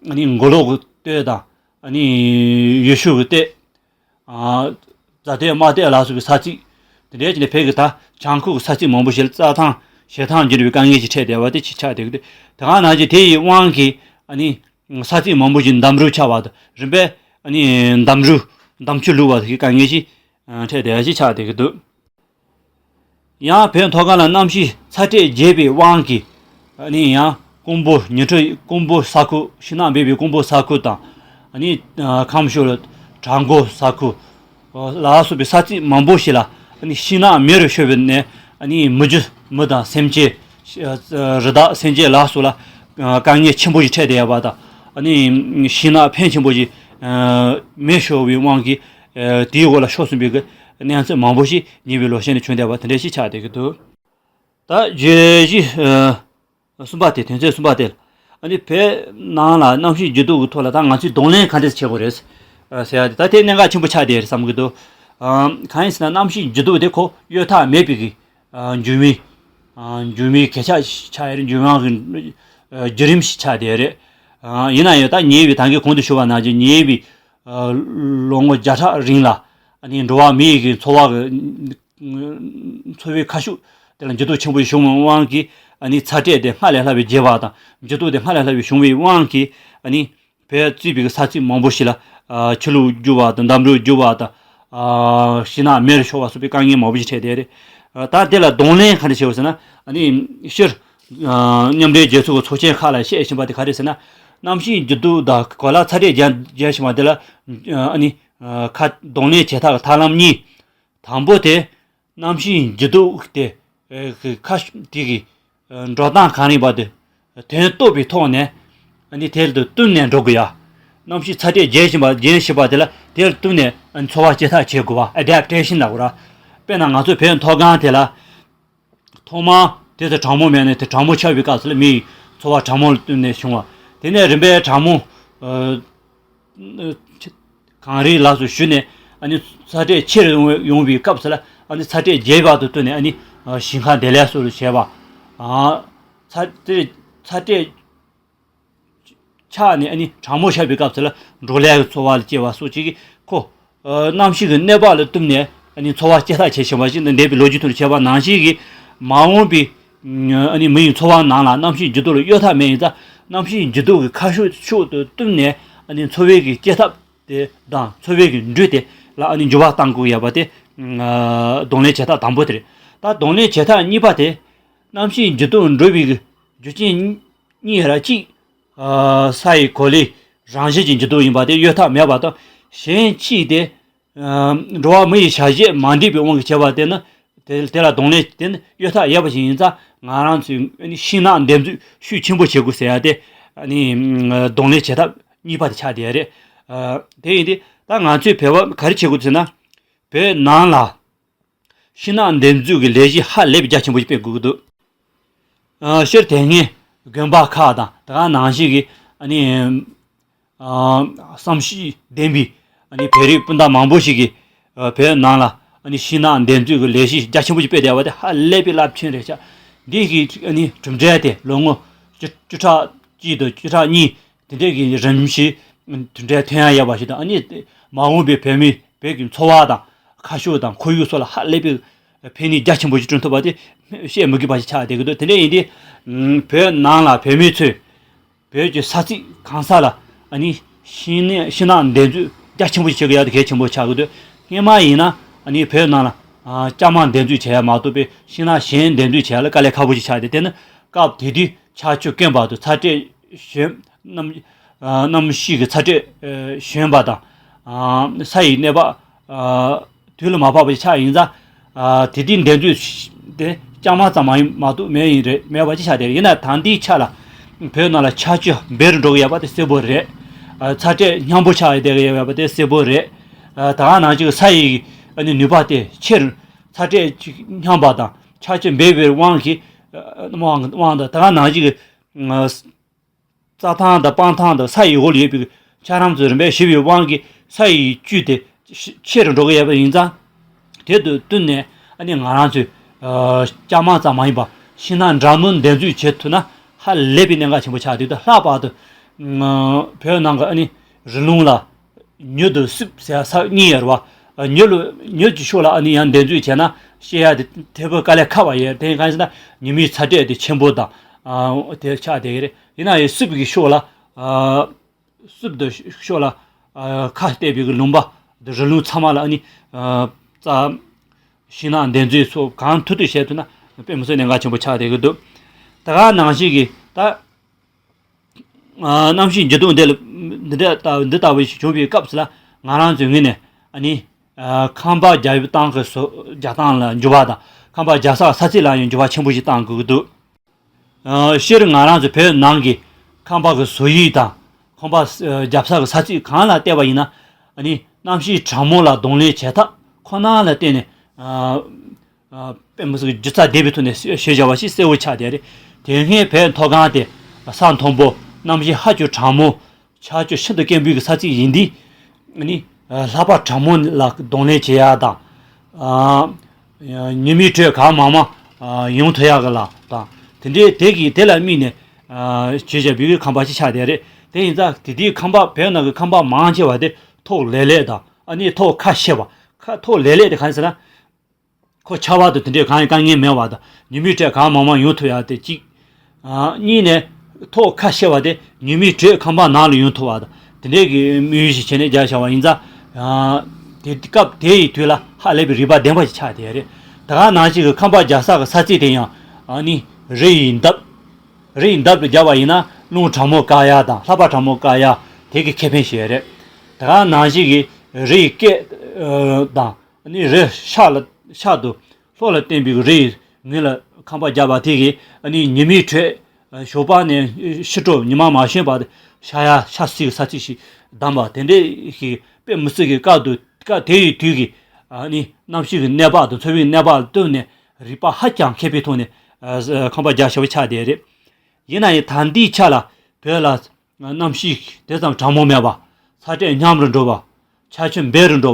ཨ་ནི་མགོ་ལོག་གི་སྟོད་དང་། ཨ་ནི་ཡུལ་ཤུལ་གྱི་སྟོད། ཨ། རྫ་སྟོད་རྨ་སྟོད་ལ་སོགས་པའི་ས་ཚིགས། དེ་འདྲའི་ཅིག་ནས་བོད་ཀྱི་ད་བྱང་ཁུལ་གྱི་ས་ཚིགས་མང་པོ་ཞིག་ལ་རྩྭ་ཐང་བྱེ་ཐང་འགྱུར་བའི་དཀའ་ངལ་ཞིག་འཕྲད་བསྡད་པ་དེ་ཅིག་ཆགས་བསྡད་ཀྱི་འདུག་དེ་ག་ནང་བཞིན་དེ་ཡི་དབང་གིས། ཨ་ནི་ས་ཚིགས་མང་པོ་ཞིག་འདམ་རུད་ཆགས་པ་དང་། རིམ་པས། ཨ་ནི་འདམ་རུད། འདམ་ཆུ་བླུགས་པ་དེ་གི་དཀའ་ངལ་ཞིག་ཨ། འཕྲད་བསྡད་ཡ་ཞིག་ཆགས་བསྡད་ཀྱི་འདུག་ཡང་བོད་མཐོ་སྒང་ལ་གནམ་གཤིས་ཚ་དྲོད་རྒྱས་པའི་དབང་གིས། ཨ་ནི་ཡང་ཀོང་པོ་ཉི་ཁྲི། ཀོང་པོ་ས་ཁུལ། ཤིང་ནགས་འབེབས་པའི་ཀོང་པོ་ས་ཁུལ་དང་། ཨ་ནི། ཨ། ཁམས་ཕྱོགས་ལ་བྲག་འགོ་ས་ཁུལ་ལ་སོགས་པའི་ས་ཚིགས་མང་པོ་ཞིག་ལ། ཨ་ནི་ཤིང་ནགས་མེ་རུ་ཤོར་བའི་ནས། ཨ་ནི་མི་རྒྱུ། མི་དང་སེམས་ཅན། ཨ། རི་དྭགས་སེམས་ཅན་ལ་སོགས་ལ། ཨ། དཀའ་ངལ་ཆེན་པོ་ཞིག་འཕྲད་བསྡད་ཡོད་པ་དང་། ཨ་ནི་ཤིང་ནགས་ཕོན་ཆེན་པོ་ཞིག་ཨ། མེ་ཤོར་བའི་དབང་གིས། ཨ། དེའི་འོག་ལ་ཤོར་སོང་བའི་གི་གནས་ཚུལ་མང་པོ་ཞིག་ཉེ་བའི་ལོ་ཤས་ནས་བྱུང་བསྡད་པ་དེ་འདྲ་ཞིག་ཆགས་བསྡད་ཀྱི་འདུག་ད་བརྗོད་གཞི། ཨ། གསུམ་པ་དེ། དོན་ཚན་གསུམ་པ་དེ་ལ། ཨ་ནི་བོད་ནང་ལ་གནམ་གཤིས་འགྱུར་ལྡོག་གི་ཐོག་ལ་ད་ང་ཚོས་གདོང་ལེན་ག་འདྲ་བྱེད་དགོས་རེད། ཨ། ཟེར་ཡ་དེ། ད་དེ་གནད་འགག་ཆེན་པོ་ཆགས་བསྡད་རེད་བསམ་གྱི་འདུག་ཨ། གང་ཡིན་ཟེར་ན། གནམ་གཤིས་འགྱུར་ལྡོག་དེ་ཁོ་གཡོལ་ཐབས་མེད་པའི་གི་ཨ། འབྱུང་བའི། ཨ། འབྱུང་བའི་གལ་ཆ་ཆགས་ཡ་རེད། འབྱུང་བའི་གི། ཨ། བརྒྱུད་རིམ་ཞིག་ཆགས་བསྡད་རེད། ཨ། ཡིན་ན་ཡང་ད་ཉེ་བའི་ད་གིན་གོང་དུ་ཞུས་པ་ནང་བཞིན། ཉེ་བའི། ཨ། ལོ་ངོ་བརྒྱ་ཕྲག་རིང་ལ། ཨ་ནི་འགྲོ་བ་མི་ཡི་གི་འཚོ་བ་གི། འཚོ་བའི་ཁ་ཕྱོགས་དེ་ལ་འགྱུར་ལྡོག་ཆེན་པོ་བྱུང་བའི་དབང་གིས། ཨ་ནི་ཚ་དྲོད་དེ་སྔར་ལས་ལྷག་པའི་རྒྱས་པ་དང་། འགྱུར་ལྡོག་དེ་སྔར་ལས་ལྷག་པའི་བྱུང་བའི་དབང་གིས། ཨ་ནི་བོད་བརྩིས་པའི་ས་ཚིགས་མང་པོ་ཞིག་ལ། ཨ། ཆུ་ལོག་རྒྱུག་པ་དང་། འདམ་རུད་རྒྱུག་པ་དང་། ཨ། ཤིང་ནགས་མེར་ཤོར་བ་སོགས་པའི་དཀའ་ངལ་མང་པོ་ཞིག་འཕྲད་བསྡད་རེད། ཨ། ད་དེ་ལ་གདོང་ལེན་ག་འདྲ་བྱེད་དགོས་ཟེར་ན། ཨ་ནི་སྤྱིར། ཨ། མཉམ་འབྲེལ་རྒྱལ་ཚོགས་ཀྱི་ཚོགས་ཆེན་ཁག་ལ་བཤད་བཞིན་པ་དེ་ག་རེ་ཟེར་ན། གནམ་གཤིས་འགྱུར་ལྡོག་དང་གོ་ལ་ཚ་དྲོད་རྒྱས་རྒྱས་བཞིན་པ་དེ་ལ། ཨ་ནི། ཨ། ཁ། གདོང་ལེན་བྱེད་ཐབས་ཀྱི་ཐབས་ལམ་གཉིས། དང་པོ་དེ། གནམ་གཤིས་འགྱུར་ལྡོག་དེ། ཨ། ཁ་དེ་གི། ཨ། འགྲོ་སྟངས་གང་རིགས་པ་དེ་དོན་རྟོགས་པའི་ཐོག་ནས། ཨ་ནི་དེ་ལ་བསྟུན་ནས་འགྲོ་དགོས་ཡ། གནམ་གཤིས་ཚ་དྲོད་རྒྱས་བཞིན་པ། རྒྱས་བཞིན་པ་དེ་ལ། དེ་ལ་བསྟུན་ནས། ཨ། འཚོ་བ་སྐྱེལ་ཐབས་བྱེད་དགོས་པ། ཨེ་ཌེབ་ཊེ་ཤན་ལབ་དགོས་ར། དཔེར་ན་ང་ཚོ་བོད་མཐོ་སྒང་དེ་ལ། ཐོག་མར་དེ་ཚོ་གྲང་མོ་མེད་ནས། དེ་གྲང་མོ་ཆགས་པའི་སྐབས་སུ་ལ་མིའི་འཚོ་བ་གྲང་མོ་ལ་བསྟུན་ནས་བྱུང་བ། དེ་ནས་རིམ་པས་གྲང་མོ། ཨ། གངས་རི་ལ་སོགས་ཞུ་ནས། ཨ་ནི་ཚ་དྲོད་ཆེར་ཡོང་བའི་སྐབས་སུ་ལ། ཨ་ནི་ཚ་དྲོད་རྒྱས་པ་དང་བསྟུན་ནས། ཨ་ནི་ཞིང་ཁ་འདེབས་ལས་སོགས་བྱས་པ། ཨ། ཚ་དྲོད། ཚ་དྲོད་ཆག་ནས། ཨ་ནི་གྲང་མོ་ཆགས་པའི་སྐབས་སུ་ལ་འབྲོག་ལས་ཀྱི་འཚོ་བ་ལ་སྐྱེལ་བ་སོགས་ཀྱི་ཁོ། ཨ། གནམ་གཤིས་ཀྱི་གནོད་པ་ལ་བསྟུན་ནས། ཨ་ནི་འཚོ་བ་སྐྱེལ་ཐབས་བྱེད་བཞིན་པ་ཞིག་ནི། འདས་པའི་ལོ་རྒྱུས་ཐོག་ནས་བྱས་པ་ནང་བཞིན་གྱི། མ་འོངས་པའི། ཨ་ནི་མི་ཡི་འཚོ་བ་ནང་ལ་གནམ་གཤིས་འགྱུར་ལྡོག་ལ་གཡོལ་ཐབས་མེད་ཡིན་ཙང་། གནམ་གཤིས་འགྱུར་ལྡོག་གི་ཁ་ཕྱོགས་ཕྱོགས་དང་བསྟུན་ནས། ཨ་ནི་འཚོ་བའི་གི་སྐྱེལ་ཐབས་དེ་དང་། འཚོ་བའི་གི་འགྲུལ་དེ་ལ། ཨ་ནི་འགྱུར་བ་གཏང་དགོས་ཡོད་པ་དེ། ཨ། གདོང་ལེན་བྱེད་ཐབས་དང་པོ་དེ་རེད། ད་གདོང་ལེན་བྱེད་ཐབས་གཉིས་པ་དེ། གནམ་གཤིས་འགྱུར་ལྡོག་འགྲོ་བའི་གི་རྒྱུ་རྐྱེན་གཉིས་ར། གཅིག། ཨ། ས་ཡི་གོ་ལའི་རང་བཞིན་གྱི་འགྱུར་ལྡོག་ཡིན་པ་དེ་གཡོལ་ཐབས་མེད་པ་དང་། གཞན་གཅིག་དེ། ཨ། འགྲོ་བ་མི་ཡི་བྱ་གཞག་མ་འགྲིག་པའི་དབང་གིས་བྱས་པ་དེ་ནི། དེ། དེ་ལ་གདོང་ལེན། དེ་ནི་གཡོལ་ཐབས་ཡོད་པ་ཞིག་ཡིན་ཙང་། ང་རང་ཚོས། ཨ་ནི་ཤིང་ནགས་འདེབས་འཛུགས་ཤུགས་ཆེན་པོ་བྱེད་དགོས་ཟེར་ཡ་དེ། ཨ་ནི་གདོང་ལེན་བྱེད་ཐབས་གཉིས་པ་དེ་ཆགས་བསྡད་ཡ་རེད། ཨ། དེ་ཡིན་དུས་ད་ང་ཚོས་བོད་པ་ག་རེ་བྱེད་དགོས་ཟེར་ན། བོད་ནང་ལ་ཤིང་ནགས་འདེབས་འཛུགས་ཀྱི་ལས་གཞི་ཧ་ལས་པའི་རྒྱ་ཆེན་པོ་ཞིག་སྤེལ་དགོས་ཀྱི་འདུག་ཨ། སྤྱིར་དེ་སྔའི་དགོན་པ་ཁག་དང་། དེ་ག་ནང་བཞིན་གྱི། ཨ་ནི། ཨ། བསམ་ཤེས་ལྡན་པའི། ཨ་ནི་བོད་རིགས་སྤུན་ཟླ་མང་པོ་ཞིག་གིས། ཨ། བོད་ནང་ལ། ཨ་ནི་ཤིང་ནགས་འདེབས་འཛུགས་ཀྱི་ལས་གཞི་རྒྱ་ཆེན་པོ་ཞིག་སྤེལ་བསྡད་པ་དེ་ཧ་ལས་པའི་རླབས་ཆེན་རེད་ཤག་འདི་གི། ཨ་ནི་གྲུབ་འབྲས་དེ་ལོ་ངོ་བཅུ། བཅུ་ཕྲག་གཅིག་དང་བཅུ་ཕྲག་གཉིས་དེ་འདྲས་ཀྱི་རིང་ཞིག་གྲུབ་འབྲས་ཐོན་ཡ་ཡོད་པ་ཞིག་དང་། ཨ་ནི་མ་འོངས་པའི་བོད་མི། བོད་ཀྱི་འཚོ་བ་དང་། ཁ་ཕྱོགས་དང་ཁོར་ཡུག་སོགས་ལ་ཧ་ལས་པའི་ཕན་ནུས་རྒྱ་ཆེན་པོ་ཞིག་བསྐྲུན་ཐུབ་པ་དེ་བཤད་མི་དགོས་པ་ཞིག་ཆགས་བསྡད་ཀྱི་འདུག་དེ་འདྲ་ཡིན་དུས། ཨ། བོད་ནང་ལ་བོད་མི་ཚོས་བོད་ཀྱི་ས་ཚིགས་གང་ས་ལ། ཨ་ནི་ཤིང་ནགས། ཤིང་ནགས་འདེབས་འཛུགས་རྒྱ་ཆེན་པོ་ཞིག་བྱེད་དགོས་ཡ་དེ་གལ་ཆེན་པོ་ཆགས་ཀྱི་འདུག་སྔོན་མ་ཡིན་ན། ཨ་ནི་བོད་ནང་ལ། ཨ་ལྕང་མ་འདེབས་འཛུགས་བྱེད་ཡ་མ་གཏོགས་པའི་ཤིང་ནགས་གཞན་འདེབས་འཛུགས་བྱེད་ཡ་ལ་དཀའ་ལས་ཁག་པོ་ཞིག་ཆགས་ཏེ། དེ་ནི་སྐབས་དེ་དུས་ཆར་ཆུ་དཀོན་པ་དང་ཚ་དྲོད་ཞན། གནམ་ཨ་གནམ་གཤིས་ཀྱི་ཚ་དྲོད་ཨ་ཞན་པ་དང་། ཨ་ས་ཡི་གནས་བབ་ཨ་དུས་ལ་མ་བབས་པ་ཞིག་ཆགས་ཡིན་ཙང་། ཨ་དེ་དུས་འདེབས་འཛུགས་དེ་ལྕང་མ་ཙམ་མ་ཡིན་མ་གཏོགས་མེད་ཡིན་རེད། མེད་པ་ཅིག་ཆགས་བསྡད་རེད། ཡིན་ན་ད་ལྟའི་ཆ་ལ་བོད་ནང་ལ་ཆར་ཆུ་འབེལ་རུ་འགྲོ་གི་ཡོད་པ་དེ་གསལ་པོ་རེད། ཨ་ཚ་དྲོད་སྙོམས་པོ་ཆགས་བསྡད་ཀྱི་ཡོད་པ་དེ་གསལ་པོ་རེད། ཨ་ད་ག་ནང་བཞིན་ས་ཡི་ཨ་ནི་ནུས་པ་དེ་ཆེ་རུ། ཚ་དྲོད་ཅིག་སྙོམས་པ་དང་ཆར་ཆུ་འབེལ་བའི་དབང་གིས། ཨ་དབང་དབང་དང་ད་ག་ནང་བཞིན་གྱི། ཨ་རྩྭ་ཐང་དང་སྤང་ཐང་དང་ས་ཡི་འོག་ལ་ཡོད་པའི་ཆ་རམས་ཚོས་རིམ་པས་ཞི་བའི་དབང་གིས་ས་ཡི་བཅུད་དེ་ཆེ་ཆེ་རུ་འགྲོ་གི་ཡོད་པ་ཡིན་ཙང་། དེ་དང་བསྟུན་ནས་ཨ་ནི་ང་རང་ཚོས་ཨ་ལྕང་མ་ཙམ་མ་ཡིན་པ་ཤིང་ནགས་འདྲ་མིན་འདེབས་འཛུགས་བྱེད་ཐུབ་ན་ཧ་ལས་པའི་གནད་འགག་ཆེན་པོ་ཆགས། དེ་དང་ལྷག་པར་དུ་ཨ་བོད་ནང་གི་ཨ་ནི་རི་ལུང་ལ་ཉོ་དང་སྲིབ་ཟེར་ས་གཉིས་ཡོད་རེད་བ། ཉོ་ལ་ཉོ་གི་ཕྱོགས་ལ་ཨ་ནི་ཡང་འདེབས་འཛུགས་བྱས་ན་སྐྱེ་ཡ་དེ་དེ་བས་དཀའ་ལས་ཁག་པ་ཡོད། དེ་གང་ཡིན་ཟེར་ན་ཉི་མའི་ཚ་དྲོད་དེ་ཆེན་པོ་དང་ཨ་དེ་ཆགས་བསྡད་ཀྱི་རེད། ཡིན་ན་ཡང་སྲིབ་ཀྱི་ཕྱོགས་ལ་ཨ་སྲིབ་དང་ཕྱོགས་ལ་ཨ་ཁ་གཏད་པའི་གི་ལུང་པ་དང་རི་ལུང་ཚང་མ་ལ་ཨ་ནི་ཨ་རྩྭ་ཤིང་ནགས་འདེབས་འཛུགས་སོགས་གང་ཐུབ་ཐུབ་བྱས་ཐུབ་ན་དཔེ་མི་སྲིད་གནད་འགག་ཆེན་པོ་ཆགས་བསྡད་ཀྱི་འདུག་ད་ག་ནང་བཞིན་གྱི་ད། ཨ་གནམ་གཤིས་འགྱུར་ལྡོག་འདི་ལ་འདི་འདྲ་ལྟ་འདི་ལྟ་བུ་ཞིག་བྱུང་བའི་སྐབས་སུ་ལ་ང་རང་ཚོའི་ངོས་ནས་ཨ་ནི་ཨ་ཁང་པ་རྒྱག་སྟངས་ཀྱི་བཟོ་རྒྱག་སྟངས་ལ་འགྱུར་བ་དང་། ཁང་པ་རྒྱག་ས་ས་ཚིགས་ལ་ཡང་འགྱུར་བ་ཆེན་པོ་ཞིག་གཏང་དགོས་ཀྱི་འདུག་ཨ་སྤྱིར་ང་རང་ཚོ་བོད་ནང་གི་ཁང་པ་གི་བཟོ་དབྱིབས་དང་ཁང་པ་ཨ་རྒྱག་ས་གི་ས་ཚིགས་གང་ལ་བལྟས་པ་ཡིན་ན། ཨ་ནི་གནམ་གཤིས་གྲང་མོ་ལ་གདོང་ལེན་བྱེད་ཐབས་ཁོ་ན་ལ་བརྟེན་ནས་ཨ། ཨ་དཔེ་མི་སྲིད་སྒྱུ་རྩལ་ལྡན་པའི་ཐོག་ནས་ཞེས་བྱ་བ་ཞིག་གསལ་བོ་ཆགས་བསྡད་རེད། དེ་སྔའི་བོད་མཐོ་སྒང་དེ་ས་མཐོན་པོ། གནམ་གཤིས་ཧ་ཅང་གྲང་མོ། ཆར་ཆུ་ཤིན་ཏུ་དཀོན་པོའི་ས་ཚིགས་ཡིན་དུས། ཨ་ནི་ཨ་ལྷགས་པ་གྲང་མོ་ལ་གདོང་ལེན་བྱེད་ཡ་དང་། ཨ་ཉི་མའི་དྲོད་གང་མང་མང་ཨ་ཡོང་ཐུབ་ཡ་གི་ལ་དང་། དེ་འདྲའི་དེ་གི་དེ་ལ་དམིགས་ནས་ཨ་བྱས་བྱ་བའི་ཁང་པ་ཞིག་ཆགས་བསྡད་རེད། དེ་ཡིན་ཙང་དེ་དུས་ཁང་པ་བོད་ནང་གི་ཁང་པ་མང་ཆེ་བ་དེ་ཐོག་ལེབ་ལེབ་དང་། ཨ་ནི་ཐོག་ཁ་ཕྱེ་བ། ཁ་ཐོག་ལེབ་ལེབ་དེ་གང་ཡིན་ཟེར་ན། ཁོ་ཆར་པ་དང་དེ་འདྲའི་གང་ཡང་དཀའ་ངལ་མེད་པ་དང་། ཉི་མའི་དྲོད་གང་མང་མང་ཡོང་ཐུབ་ཡ་དེ་གཅིག་ཨ་གཉིས་ནས་ཐོག་ཁ་ཕྱེ་བ་དེ་ཉི་མའི་དྲོད་ཁང་པ་ནང་ལ་ཡོང་ཐུབ་པ་དང་། དེ་འདྲའི་གི་དམིགས་ཡུལ་ཞིག་བྱས་ནས་རྒྱག་བྱ་བ་ཡིན་ཙང་། ཨ་དེ་སྐབས་དེ་ཡི་དུས་ལ་ཧ་ལས་པའི་རིག་པ་ལྡན་པ་ཞིག་ཆགས་བསྡད་རེད། ད་ག་ནང་བཞིན་གྱི་ཁང་པ་རྒྱག་ས་གི་ས་ཚིགས་དེ་ཡང་ཨ་ནི་རི་ཡི་འདབས། རི་ཡི་འདབས་ལ་རྒྱག་པ་ཡིན་ན་རླུང་གྲང་མོ་བཀག་ཡ་དང་། ལྷགས་པ་གྲང་མོ་བཀག་ཡ་དེ་གི་ཁེ་ཕན་ཞིག་རེད། ད་ག་ནང་བཞིན་གྱི་རི་ཡི་སྐེད་ཨ་དང་། ཨ་ནི་རི་ཤར་ལ་ཤར་དུ་ལྷོ་ལ་བསྟན་པའི་རིའི་ངོས་ལ་ཁང་པ་རྒྱབ་པ་དེ་གིས་ཨ་ནི་ཉི་མའི་དྲོད་ཞོགས་པ་ནས་ཕྱི་དྲོ་ཉི་མ་མ་ཤོང་བར་དུ་ཤར་ཡ་ཤར་སའི་ས་ཚིགས་ཤིག་བདམས་པ་དེ་འདྲའི་ཞིག་དཔེ་མི་སྲིད་ཀྱི་སྐབས་དུ་སྐབས་དེ་ཡི་དུས་ཀྱི་ཨ་ནི་གནམ་གཤིས་ཀྱི་གནས་བབ་དང་འཚོ་བའི་གནས་བབ་ལ་བསྟུན་ནས་རིག་པ་ཧ་ཅང་མཁས་པའི་ཐོག་ནས་ཨ་ཁང་པ་རྒྱག་ཞེ་པོ་ཆགས་བསྡད་རེད། ཡིན་ན་ཡང་ད་ལྟའི་ཆ་ལ་བོད་ལ་གནམ་གཤིས་དེ་ཙམ་གྲང་མོ་མེད་པ། ཚ་དྲོད་སྙོམས་རུ་འགྲོ་བ། ཆར་ཆུ་འབེལ་རུ་འགྲོ་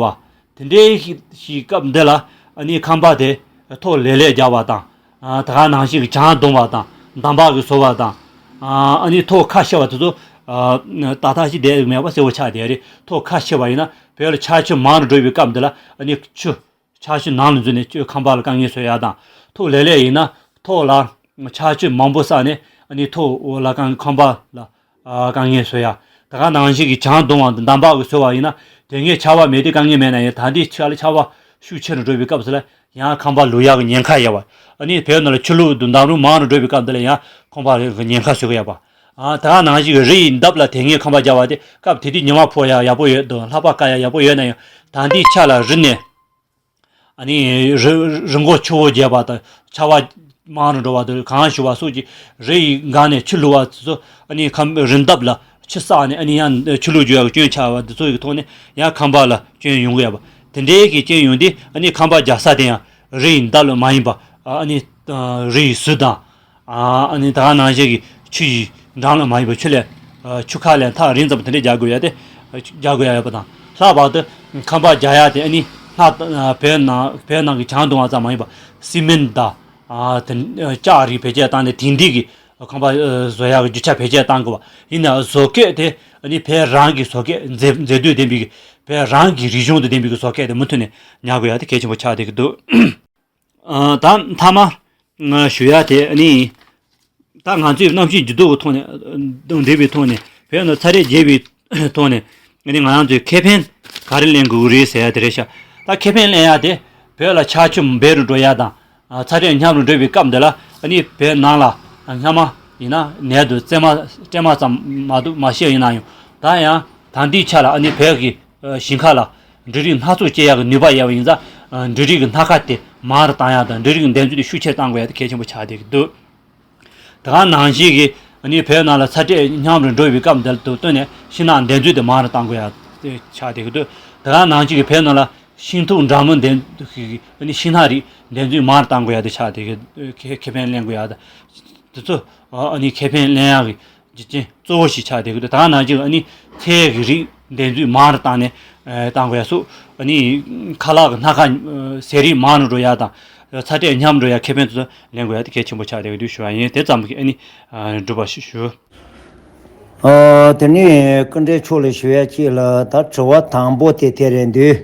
བ། དེ་འདྲའི་ཞིག་ཞིག་སྐབས་འདི་ལ་ཨ་ནི་ཁང་པ་དེ་ཐོག་ལེབ་ལེབ་རྒྱག་པ་དང་། ཨ་ད་ག་ནང་བཞིན་གྱི་གྱང་བརྡུང་བ་དང་འདམ་བག་གིས་བཟོ་བ་དང་། ཨ་ཨ་ནི་ཐོག་ཁ་ཕྱེ་བ་དེ་ཚོ་ཨ་ཏག་ཏག་ཞིག་བསྡད་མེད་པ་གསལ་བོ་ཆགས་བསྡད་རེད། ཐོག་ཁ་ཕྱེ་བ་ཡིན་ན་བོད་ལ་ཆར་ཆུ་མང་རུ་འགྲོ་བའི་སྐབས་འདི་ལ་ཨ་ནི་ཆུ། ཆར་ཆུ་ནང་ལ་འཛུལ་ནས་ཁང་པ་ལ་དཀའ་ངལ་བཟོ་ཡ་དང་། ཐོག་ལེབ་ལེབ་ཡིན་ན་ཐོག་ལ་ཆར་ཆུ་མང་པོ་བསགས་ནས་ཨ་ནི་ཐོག་འོག་ལ་ཁང་ཁང་པ་ལ་ཨ་དཀའ་ངལ་བཟོ་ཡ། ད་ག་ནང་བཞིན་གྱི་གྱང་བརྡུང་བ་དང་འདམ་བག་གིས་བཟོ་བ་ཡིན་ན། དེ་སྔའི་ཆར་པ་མེད་དུས་དཀའ་ངལ་མེད་ན་ཡང་། ད་ལྟའི་ཆར་ལ་ཆར་པ་ཤུགས་ཆེ་རུ་འགྲོ་བའི་སྐབས་སུ་ལ་ཡང་ཁང་པ་ལུག་ཡག་གི་ཉེན་ཁ་ཡོད་པ། ཨ་ནི་བོད་ནང་ལ་ཆུ་ལོག་དང་འདམ་རུད་མང་རུ་འགྲོ་བའི་སྐབས་འདི་ལ་ཡང་ཁང་པ་གི་ཉེན་ཁ་བཟོ་གི་ཡོད་པ། ཨ་ད་ག་ནང་བཞིན་གྱི་རི་ཡི་འདབས་ལ་དེ་སྔའི་ཁང་པ་རྒྱག་པ་དེ་སྐབས་དེ་དུས་ཉི་མ་ཕོག་ཡག་ཡག་པོ་ཡོད་དང་། ལྷགས་པ་བཀག་ཡག་ཡག་པོ་ཡོད་ན་ཡང་། ད་ལྟའི་ཆར་ལ་རི་ནས་ཨ་ནི་རི་རི་མགོ་ཆུ་བོ་རྒྱས་པ་དང་། ཆར་པ་མང་རུ་འགྲོ་བ་དང་། གངས་ཞུ་བ་སོགས་ཀྱིས་རི་ཡི་སྒང་ནས་ཆུ་བླུགས་པ་ཚོ་ཨ་ནི་ཁམ་རི་འདབས་ལ་ཆུ་བསགས་ནས་ཨ་ནི་ཡང་ཆུ་ལོག་རྒྱུ་ཡག་གི་སྐྱོན་ཆགས་པ་འདི་ཚོ་ཡི་ཐོག་ནས་ཡང་ཁང་པ་ལ་སྐྱོན་ཡོང་གི་ཡོད་པ། དེ་འདྲའི་གི་སྐྱོན་ཡོང་དུས་ཨ་ནི་ཁང་པ་རྒྱག་ས་དེ་ཡང་རི་ཡི་འདབས་ལ་མ་ཡིན་པ། ཨ་ནི་རི་ཡི་ཟུར་དང་། ཨ་ནི་ད་ག་ནང་བཞིན་གྱི་ཆུ་ཡི་འགྲམ་ལ་མ་ཡིན་པ། ཆུ་ལས་ཆུ་ཁ་ལས་ཐག་རིང་ཙམ་དེ་འདྲ་རྒྱག་དགོས་ཡ་དེ། རྒྱག་དགོས་ཡ་ཡོད་པ་དང་། ལྷག་པར་དུ་ཁང་པ་རྒྱག་ཡ་དེ་ཨ་ནི་སྔར་བོད་ནང་བོད་ནང་གི་གྱང་བརྡུང་བ་ཙམ་མ་ཡིན་པ། སི་མེན་དང་། ཨ་དེ་ལྕགས་རིགས་བེད་སྤྱོད་བཏང་ནས་དེང་དུས་ཀྱི་ཁང་པ་བཟོ་ཡག་གི་རྒྱུ་ཆ་བེད་སྤྱོད་བཏང་དགོས་པ་ཡིན་ན། བཟོ་བཀོད་དེ་ཨ་ནི་བོད་རང་གི་བཟོ་བཀོད་མཛེས་མཛེས་སྡུག་ལྡན་པའི་བོད་རང་གི་རིག་གཞུང་དང་ལྡན་པའི་བཟོ་བཀོད་དེ་མུ་མཐུད་ནས་ཉར་དགོས་ཡ་དེ་གལ་ཆེན་པོ་ཆགས་བསྡད་ཀྱི་འདུག་ཨ་ད་མཐའ་མ་ཞུ་ཡ་དེ་ཨ་ནི། ད་ང་ཚོས་གནམ་གཤིས་འགྱུར་ལྡོག་གི་ཐོག་ནས་དང་འབྲེལ་བའི་ཐོག་ནས། བོད་ནང་ཚ་དྲོད་རྒྱས་པའི་ཐོག་ནས་ཨ་ནི་ང་རང་ཚོས་ཁེ་ཕན་ག་རེ་ལེན་དགོས་ཀྱི་རེད་ཟེར་ཡ་དེ་རེད་ཤག་ད་ཁེ་ཕན་ལེན་ཡ་དེ་ བོད་ལ་ཆར་ཆུ་འབེལ་རུ་འགྲོ་ཡ་དང་། ཚ་དྲོད་སྙོམས་རུ་འགྲོ་བའི་སྐབས་འདི་ལ་ཨ་ནི་བོད་ནང་ལ་སྔ་མ་ཡིན་ན་ནད་དུ་བཙན་མ་སྐྲན་མ་ཙམ་མ་གཏོགས་མ་ཤི་ཡིན་ན་ཡང་། ད་ཡང་ད་ལྟའི་ཆ་ལ་ཨ་ནི་བོད་ཀྱི་ཞིང་ཁ་ལ་འབྲུ་རིགས་སྣ་ཚོགས་སྐྱེ་ཡག་གི་ནུས་པ་ཡོད་པ་ཡིན་ཙང་། འབྲུ་རིགས་ཀྱི་སྣ་ཁ་དེ་མང་རུ་བཏང་ཡག་དང་འབྲུ་རིགས་ཀྱི་འདེབས་འཛུགས་དེ་ཤུགས་ཆེར་གཏང་དགོས་ཡག་དེ་གལ་ཆེན་པོ་ཆགས་བསྡད་ཀྱི་འདུག། དེ་ག་ནང་བཞིན་གྱི་ཨ་ནི་བོད་ནང་ལ་ཚ་དྲོད་སྙོམས་རུ་འགྲོ་བའི་སྐབས་འདི་ལ་བསྟུན་ནས་ཤིང་ནགས་འདེབས་འཛུགས་དེ་མང་རུ་གཏང་དགོས་ཡག་དེ་ཆགས་བསྡད་ཀྱི་འདུག། དེ་ག་ནང་བཞིན་གྱི་བོད་ནང་ལ་ཤིང་ཐུག་འདྲ་མིན་འདེབས་འཛུགས་ཀྱི་ཨ་ནི་ཤིང་ནགས་རིགས་འདེབས་འཛུགས་མང་རུ་གཏང་དགོས་ཡག་དེ་ཆགས་བསྡད་ཀྱི་འདུག། ཁེ་ཁེ་ཕན་ལེན་དགོས་ཡག་དང་། དེ་ཚོ་ཨ་ནི་ཁེ་ཕན་ལེན་ཡག་གི་རྒྱུ་རྐྱེན་གཙོ་བོ་ཞིག་ཆགས་བསྡད་ཀྱི་འདུག། ད་ག་ནང་བཞིན་ཨ་ནི་ཚལ་གྱི་རིགས་འདེབས་འཛུགས་མང་རུ་བཏང་ནས་ཨ་བཏང་དགོས་ཡག་སོགས། ཨ་ནི་ཁ་ལག་གི་སྣ་ཁ་ཟས་རིགས་མང་རུ་འགྲོ་ཡག་དང་། ཚ་དྲོད་སྙོམས་འགྲོ་ཡག་ཁེ་ཕན་དེ་ཚོ་ལེན་དགོས་ཡག་དེ་གལ་ཆེན་པོ་ཆགས་བསྡད་ཀྱི་འདུག་ཞུ་བ་ཡིན། དེ་ཙམ་གྱིས་ཨ་ནི་ཨ་སྒྲུབ་པ་ཞིག་ཞུ། ཨ་དེ་ནས་སྐུ་མགྲོན་མཆོག་ལ་ཞུ་ཡག་གཅིག་ལ། ད་དྲི་བ་དང་པོ་དེ་དེ་རེད་འདུག།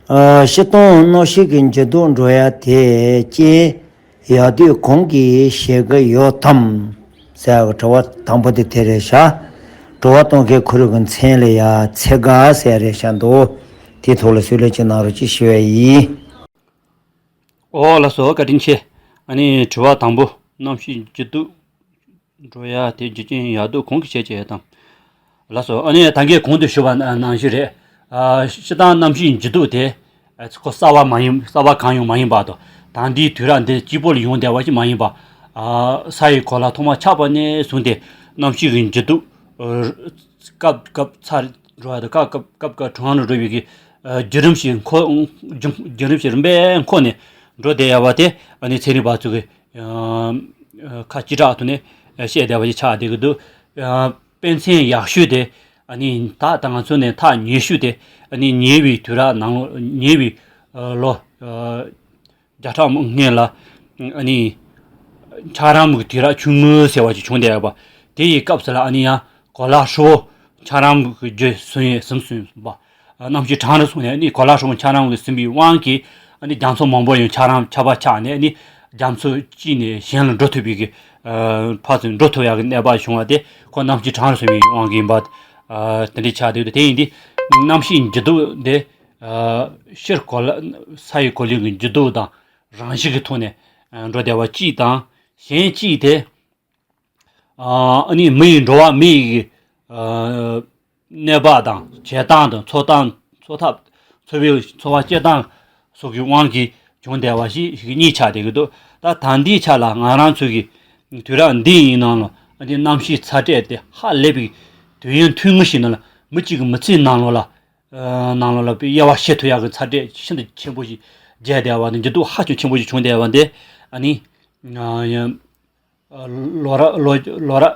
ཨ་སྤྱིར་བཏང་གནམ་གཤིས་ཀྱི་འགྱུར་ལྡོག་འགྲོ་ཡག་དེ་རྐྱེན་ཡག་སྡུག་གང་གིས་བྱེད་ཀྱི་ཡོད་དམ་ཟེར་བའི་དྲི་བ་དང་པོ་དེ་དེ་རེད་ཤག། དྲི་བ་གཏོང་མཁན་ཁོ་རང་གི་མཚན་ལ་ཡ་ཚེ་དགའ་ཟེར་རེད་ཤག་འདུག། དེའི་ཐོག་ལ་གསལ་བཤད་ཅིག་གནང་རོགས་ཅེས་ཞུ་བ་ཡིན། ཨོ་ལགས་སོ། བཀའ་དྲིན་ཆེ། ཨ་ནི་དྲི་བ་དང་པོ། གནམ་གཤིས་འགྱུར་ལྡོག་འགྲོ་ཡག་དེ་རྒྱུ་རྐྱེན་ཡག་སྡུག་གང་གིས་བྱེད་ཀྱི་ཡོད་དམ། ལགས་སོ། ཨ་ནི་ད་གིན་གོང་དུ་ཞུས་པ་ནང་བཞིན་རེད། ཨ་སྤྱིར་བཏང་གནམ་གཤིས་འགྱུར་ལྡོག་དེ་ཨ་ཁོ་གསར་པ་མ་ཡིན། གསར་པ་གང་ཡང་མ་ཡིན་པ་དང་། ད་ལྟའི་དུས་རབས་འདི་གཅིག་པོ་ལ་ཡོང་བསྡད་པ་ཞིག་མ་ཡིན་པ། ཨ་ས་ཡི་གོ་ལ་ཐོག་མ་ཆགས་པ་ནས་བཟུང་སྟེ་གནམ་གཤིས་ཀྱི་འགྱུར་ལྡོག་སྐབས་སྐབས་ཚ་རུ་འགྲོ་བ་དང་། སྐབས་སྐབས་སྐབས་སྐབས་གྲང་རུ་འགྲོ་བའི་གི་ཨ་བརྒྱུད་རིམ་ཞིག་འཁོར། བརྒྱུད་རིམ་ཞིག་རིམ་པས་འཁོར་ནས་འགྲོ་བསྡད་ཡོད་པ་དེ་ཨ་ནི་ཚན་རིག་པ་ཚོ་གི་ཁ་གཅིག་གྲགས་ཐོག་ནས་བཤད་བསྡད་པ་ཞིག་ཆགས་བསྡད་ཀྱི་འདུག། དཔེ་མཚོན་ཡག་ཤོས་དེ་ཨ་ནི་ད་ལྟ་ང་ཚོ་ནས་ཐག་ཉེ་ཤོས་དེ་ཨ་ནི་ཉེ་བའི་དུས་རབས་ནང་ལོགས། ཉེ་བའི་ལོ་བརྒྱ་ཕྲག་མང་པོའི་སྔོན་ལ་ཨ་ནི་འཁྱགས་རོམ་གྱི་དུས་རབས་ཆུང་ངུ་ཟེར་བ་ཞིག་བྱུང་བསྡད་ཡོད་པ། དེ་ཡི་སྐབས་སུ་ལ་ཨ་ནི་ཡང་གོ་ལ་ཧྲིལ་པོ་འཁྱགས་རོམ་གྱི་རྒྱུ་ཟིན་ཡས་ཟིན་སོང་བ། གནམ་གཤིས་གྲང་རུ་སོང་ནས་ཨ་ནི་གོ་ལ་ཧྲིལ་པོ་འཁྱགས་རོམ་གྱིས་ཟིན་པའི་དབང་གིས་ཨ་ནི་རྒྱ་མཚོ་མང་པོ་ཡང་འཁྱགས་རོམ་ཆགས་པ་ཆགས་ནས། ཨ་ནི་རྒྱ་མཚོ་གཅིག་ནས་གཞན་ལ་འགྲོ་ཐུབ་པའི་གི་ཕར་ཚུར་འགྲོ་ཐུབ་ཡག་གི་གནས་བབ་བྱུང་བ་དེ་ཁོ་གནམ་གཤིས་གྲང་རུ་སོང་བའི་དབང་གིས་ཡིན་པ། དེ་འདྲ་ཆགས་བསྡད་ཡོད། དེ་ཡིན་དུས་གནམ་གཤིས་འགྱུར་ལྡོག་དེ་ཕྱིར་གོ་ལ། ས་ཡི་གོ་ལའི་གི་འགྱུར་ལྡོག་དང་རང་བཞིན་གྱི་ཐོག་ནས་འགྲོ་བསྡད་པ་གཅིག་དང་། གཞན་གཅིག་དེ་ཨ་ནི་མི་ཡི་འགྲོ་བ་མི་ཡི་གི་གནས་བབ་དང་བྱེད་སྟངས་དང་འཚོ་སྟངས། འཚོ་ཐབས། འཚོ་བའི་འཚོ་བ་སྐྱེལ་སྟངས་སོགས་ཀྱི་དབང་གིས་བྱུང་བསྡད་པ་ཞིག་ཞིག་གཉིས་ཆགས་བསྡད་ཀྱི་འདུག། ད་ད་ལྟའི་ཆ་ལ་ང་རང་ཚོ་གི་དུས་རབས་འདི་ཡི་ནང་ལ་ཨ་ནི་གནམ་གཤིས་ཚ་དྲོད་དེ་ཧ་ལས་པའི་དུས་ཡུན་ཐུང་ངུ་ཞིག་ནང་ལ་མི་གཅིག་གི་མི་ཚེའི་ནང་ལོགས་ལ། ནང་ལོགས་ལ་དབྱེ་བ་ཕྱེ་ཐུབ་ཡག་གི་ཚ་དྲོད་ཤིན་ཏུ་ཆེན་པོ་ཞིག་རྒྱས་བསྡད་པ་དང་། འགྱུར་ལྡོག་ཧ་ཅང་ཆེན་པོ་ཞིག་བྱུང་བསྡད་པ་འདི་ཨ་ནི་ལོ་རབས་ལོ་ལོ་རབས་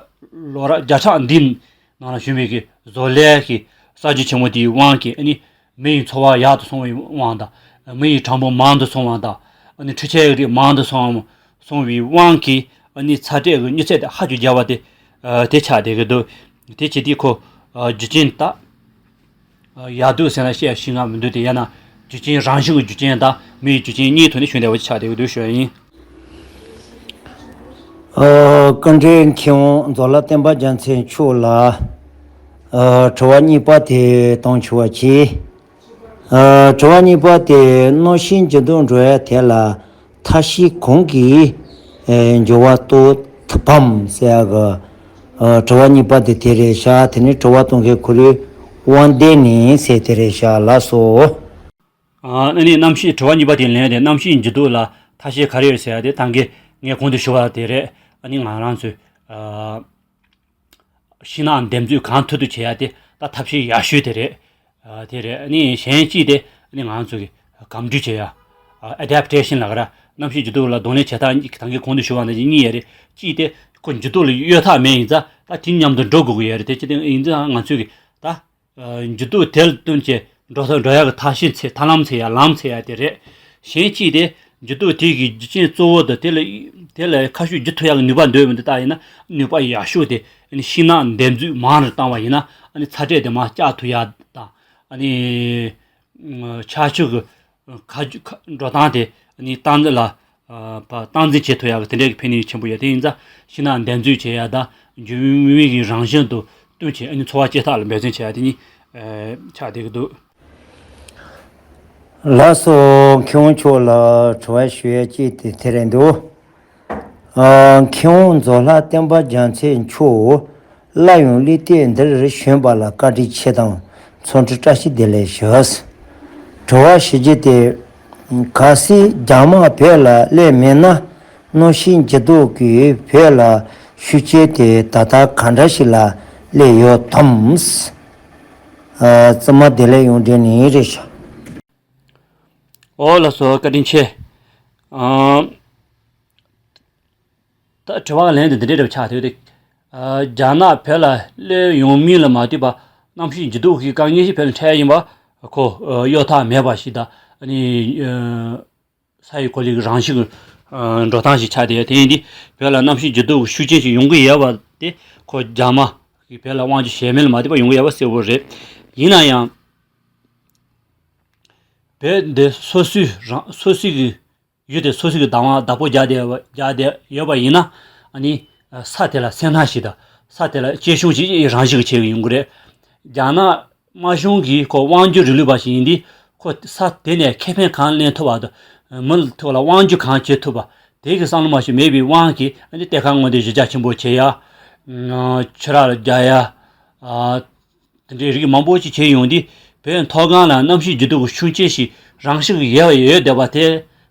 ལོ་རབས་བརྒྱ་ཕྲག་འདིའི་ནང་ལ་བྱུང་བའི་གི་བཟོ་ལས་ཀྱི་གསར་བརྗེ་ཆེན་མོ་དེའི་དབང་གིས་ཨ་ནི་མི་ཡི་འཚོ་བ་ཡག་ཏུ་སོང་བའི་དབང་དང་། མི་ཡི་གྲངས་འབོར་མང་དུ་སོང་བ་དང་། ཨ་ནི་འཕྲུལ་ཆས་རིགས་མང་དུ་སོང་བ། སོང་བའི་དབང་གིས་ཨ་ནི་ཚ་དྲོད་ཀྱི་མྱུར་ཚད་དེ་ཧ་ཅང་རྒྱས་པ་དེ་དེ་ཆགས་བསྡད་ཀྱི་འདུག། དེ་བྱེད་དུས་ཁོ་རྒྱུ་རྐྱེན་དག་ཡག་སྡུག་ཟེར་ན་བཤད་ཤེས་ང་མི་འདུག། དེ་ཡང་ན་རྒྱུ་རྐྱེན་རང་བཞིན་གྱི་རྒྱུ་རྐྱེན་དང་མི་ཡི་རྒྱུ་རྐྱེན་གཉིས་ཐོག་ནས་བྱུང་བསྡད་པ་ཆགས་བསྡད་ཀྱི་འདུག་ཞུ་ཡ་ཡིན། ཨ་བཀའ་དྲིན་མཁས་དབང་རྫོང་བླ་བསྟན་པ་རྒྱལ་མཚན་མཆོག་ལ་ཨ་དྲི་བ་གཉིས་པ་དེ་གཏོང་ཆོག་པ་གྱིས། ཨ་དྲི་བ་གཉིས་པ་དེ་གནམ་གཤིས་འགྱུར་ལྡོག་འགྲོ་ཡ་དེ་ལ་ཐབས་ཤེས་གང་གིས་ཨེ་འགྱུར་བ་གཏོང་ཐུབ་བམ་ཟེར་ཡ་གི་ཨ་དྲི་བ་གཉིས་པ་དེ་དེ་རེད་ཤག། དེ་ནས་དྲི་བ་གཏོང་མཁན་ཁོ་རང་དབང་ལྡན་ནས་ཟེར་དེ་རེད་ཤག་ལགས་སོ། ཨ་ནི་གནམ་གཤིས། དྲི་བ་གཉིས་པ་དེ་ལན་དེ་གནམ་གཤིས་འགྱུར་ལྡོག་ལ་ཐབས་ཤེས་ག་རེ་ཡོད་ཟེར་ཡ་དེ་ད་གིན་ངས་གོང་དུ་ཞུ་བ་དེ་རེད། ཨ་ནི་ང་རང་ཚོས་ཨ་ཤིང་ནགས་འདེབས་འཛུགས་གང་ཐུབ་ཐུབ་བྱེད་ཡ་དེ་ད་ཐབས་ཤེས་ཡག་ཤོས་དེ་རེད། ཨ་དེ་རེད། ཨ་ནི་གཞན་གཅིག་དེ་ཨ་ནི་ང་ཚོ་གི་གོམས་འདྲིས་བྱེད་ཡ། ཨ་ཨེ་ཌེབ་ཊེ་ཤན་ལབ་ཀྱི་རེད། གནམ་གཤིས་འགྱུར་ལྡོག་ལ་གདོང་ལེན་བྱེད་སྟངས་ད་གིན་གོང་དུ་ཞུ་བ་ནང་བཞིན་གཉིས་ཡོད་རེད། གཅིག་དེ་ཁོ་འགྱུར་ལྡོག་ལ་གཡོལ་ཐབས་མེད་ཡིན་ཙང་ད་དེ་མཉམ་དུ་འགྲོ་དགོས་ཀྱི་ཡོད་རེད། དེ་ཅི་སྟེ་ཡིན་ཙང་ང་ཚོས་གི་ད་འགྱུར་ལྡོག་དེ་ལ་བསྟུན་བྱས་འགྲོ་ཐབས་འགྲོ་ཡག་གི་ཐབས་ཤེས་བྱེད། ཐབས་ལམ་བྱེད་ཡ། ལམ་བྱེད་ཡ་དེ་རེད། གཞན་གཅིག་དེ་འགྱུར་ལྡོག་དེ་གི་རྒྱུ་རྐྱེན་གཙོ་བོ་དང་དེ་ལ་དེ་ལ་ཁ་ཤུགས་རྒྱག་ཐུབ་ཡག་གི་ནུས་པ་འདོད་མི་འདུག། ད་ཡིན་ན་ནུས་པ་ཡག་ཤོས་དེ་ཨ་ནི་ཤིང་ནགས་འདེབས་འཛུགས་མང་རུ་བཏང་བ་ཡིན་ན་ཨ་ནི་ཚ་དྲོད་དེ་མར་བཀྱག་ཐུབ་ཡག་དང་། ཨ་ནི་ཆར་ཆུ་གི་ཁ་རྒྱུན་ཁ་འགྲོ་སྟངས་དེ་ཨ་ནི་སྟངས་འཛིན་ལ་ཨ་སྟངས་འཛིན་བྱེད་ཐུབ་ཡག་གི་དེ་འདྲའི་གི་ཕན་ནུས་ཆེན་པོ་ཡོད། དེ་ཡིན་ཙང་ཤིང་ནགས་འདེབས་འཛུགས་བྱེད་ཡག་དང་འགྱུར་བའི་གི་རང་བཞིན་དང་བསྟུན་བྱས་ཨ་ནི་འཚོ་བ་སྐྱེལ་ཐབས་ལ་འབད་བརྩོན་བྱེད་ཡག་དེ་གཉིས་ཨ་ཆགས་བསྡད་ཀྱི་འདུག། ལགས་སོ། མཁས་དབང་མཆོག་ལ་དྲི་བ་ཞུ་ཡ་ཅིག་དེ་དེ་རེད་འདུག་ཨ། མཁས་དབང་ཛོ་ལྷ་བསྟན་པ་རྒྱ་མཚོ་མཆོག་སླར་ཡང་གླེང་སྟེགས་འདིར་བྱོན་པ་ལ་བཀའ་དྲིན་ཆེ་དང་འཚམས་འདྲི་བཀྲ་ཤིས་བདེ་ལེགས་ཞུ། དྲི་བ་ཞུ་རྒྱུ་དེ། གལ་སྲིད་རྒྱ་དམག་བོད་ལ་སླེབས་མེད་ན། གནམ་གཤིས་འགྱུར་ལྡོག་གིས་བོད་ལ་ཤུགས་རྐྱེན་དེ་ད་ལྟ་ག་འདྲ་ཞིག་ལ་སླེབས་ཡོད་དམ། ཨ། བཙུན་མ་བདེ་ལེགས་ཡོངས་འདྲེན་ནི་རེད་ཤག་ཨོ་ལགས་སོ། བཀའ་དྲིན་ཆེ། ཨ། ད་དྲི་བ་ལན་དེ་འདི་འདྲའི་འདྲ་པོ་ཆགས་ཐུབ་དེ། ཨ། རྒྱ་ནག་བོད་ལ་སླེབས་ཡོང་མིན་ལ་མ་ལྟོས་པར་གནམ་གཤིས་འགྱུར་ལྡོག་གི་དཀའ་ངལ་ཞིག་བོད་ལ་འཕྲད་ཡིན་པ་ཁོ་གཡོལ་ཐབས་མེད་པ་ཞིག་དང་། ཨ་ནི། ཨ། ས་ཡི་གོ་ལའི་རང་བཞིན་གྱི་འགྲོ་སྟངས་ཤིག་ཆགས་བསྡད་ཡོད། དེ་ཡིན་དུས་བོད་ལ་གནམ་གཤིས་འགྱུར་ལྡོག་གི་ཤུགས་རྐྱེན་ཞིག་ཡོང་གི་ཡོད་པ་དེ་ཁོ་རྒྱ་དམག་གིས་བོད་ལ་དབང་སྒྱུར་བྱས་མིན་ལ་མ་ལྟོས་པར་ཡོང་གི་ཡོད་པ་གསལ་པོ་རེད། ཡིན་ན་ཡང་བོད་འདི་སོ་སོའི་རང་སོ་སོའི་གི་ཡུལ་དེ་སོ་སོའི་གི་བདག་དབང་བདག་པོ་རྒྱག་བསྡད་ཡོད་པ་རྒྱག་བསྡད་ཡོད་པ་ཡིན་ན། ཨ་ནི་ས་དེ་ལ་སེམས་ཐག་ཞིག་དང་ས་དེ་ལ་གཅེས་སྐྱོང་ཞིག་རང་བཞིན་གྱིས་བྱེད་ཀྱི་ཡོང་གི་རེད། རྒྱ་ནག་དམར་གཞུང་གིས་ཁོ་དབང་སྒྱུར་རིང་ལུགས་པ་ཞིག་ཡིན་དུས་ཁོ་ས་དེ་ནས་ཁེ་ཕན་གང་ལེན་ཐུབ་པ་དང་། མི་ལ་ཐོག་ལ་དབང་སྒྱུར་གང་བྱེད་ཐུབ་པ་དེ་གི་བསམ་བློ་མ་ཞིག་མེད་པའི་དབང་གིས་ཨ་ནི་གཏེར་ཁ་དངོས་དེ་གཞི་རྒྱ་ཆེན་པོ་བྱེད་ཡ། ཆུ་རགས་ལ་རྒྱག་ཡ། དེ་འདྲའི་རིགས་མང་པོ་ཅིག་བྱས་ཡོང་དུས་བོད་མཐོ་སྒང་ལ་གནམ་གཤིས་འགྱུར་ལྡོག་གི་ཤུགས་རྐྱེན་ཞིག་རང་བཞིན་གྱིས་ཡོད་ཡོད་བསྡད་པ་དེ་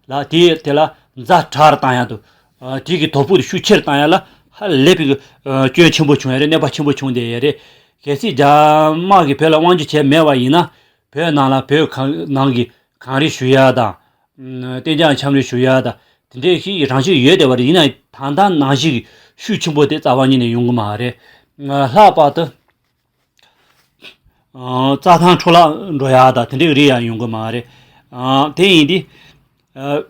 ལ་དེ་དེ་ལ་ཛ་དྲག་བཏང་ཡ་དང་། དེ་གི་དོ་ཕོག་དེ་ཤུགས་ཆེར་བཏང་ཡ་ལ་ཧ་ལས་པའི་གི་སྐྱོན་ཆེན་པོ་བྱུང་ཡ་རེད། གནོད་པ་ཆེན་པོ་བྱུང་བསྡད་ཡ་རེད། གལ་སྲིད་རྒྱ་དམག་གིས་བོད་ལ་དབང་སྒྱུར་བྱས་མེད་པ་ཡིན་ན། བོད་ནང་ལ་བོད་གང་ནང་གི་གངས་རི་བཞུར་ཡ་དང་། གཏན་འཇགས་ཁྱམས་རི་བཞུར་ཡ་དང་དེ་འདྲའི་ཞིག་རང་བཞིན་ཡོད་བསྡད་པ་རེད། ཡིན་ན་ད་ལྟ་ནང་བཞིན་གྱི་ཤུགས་ཆེན་པོ་དེ་རྩ་བ་ཉིད་ནས་ཡོང་གི་མ་རེད། ལྷག་པར་དུ། ཨ། རྩྭ་ཐང་འཕྲོ་བརླག་འགྲོ་ཡ་དང་དེ་འདྲའི་རིགས་ཡང་ཡོང་གི་མ་རེད། ཨ། དེ་ཡིན་དུས། ཨ།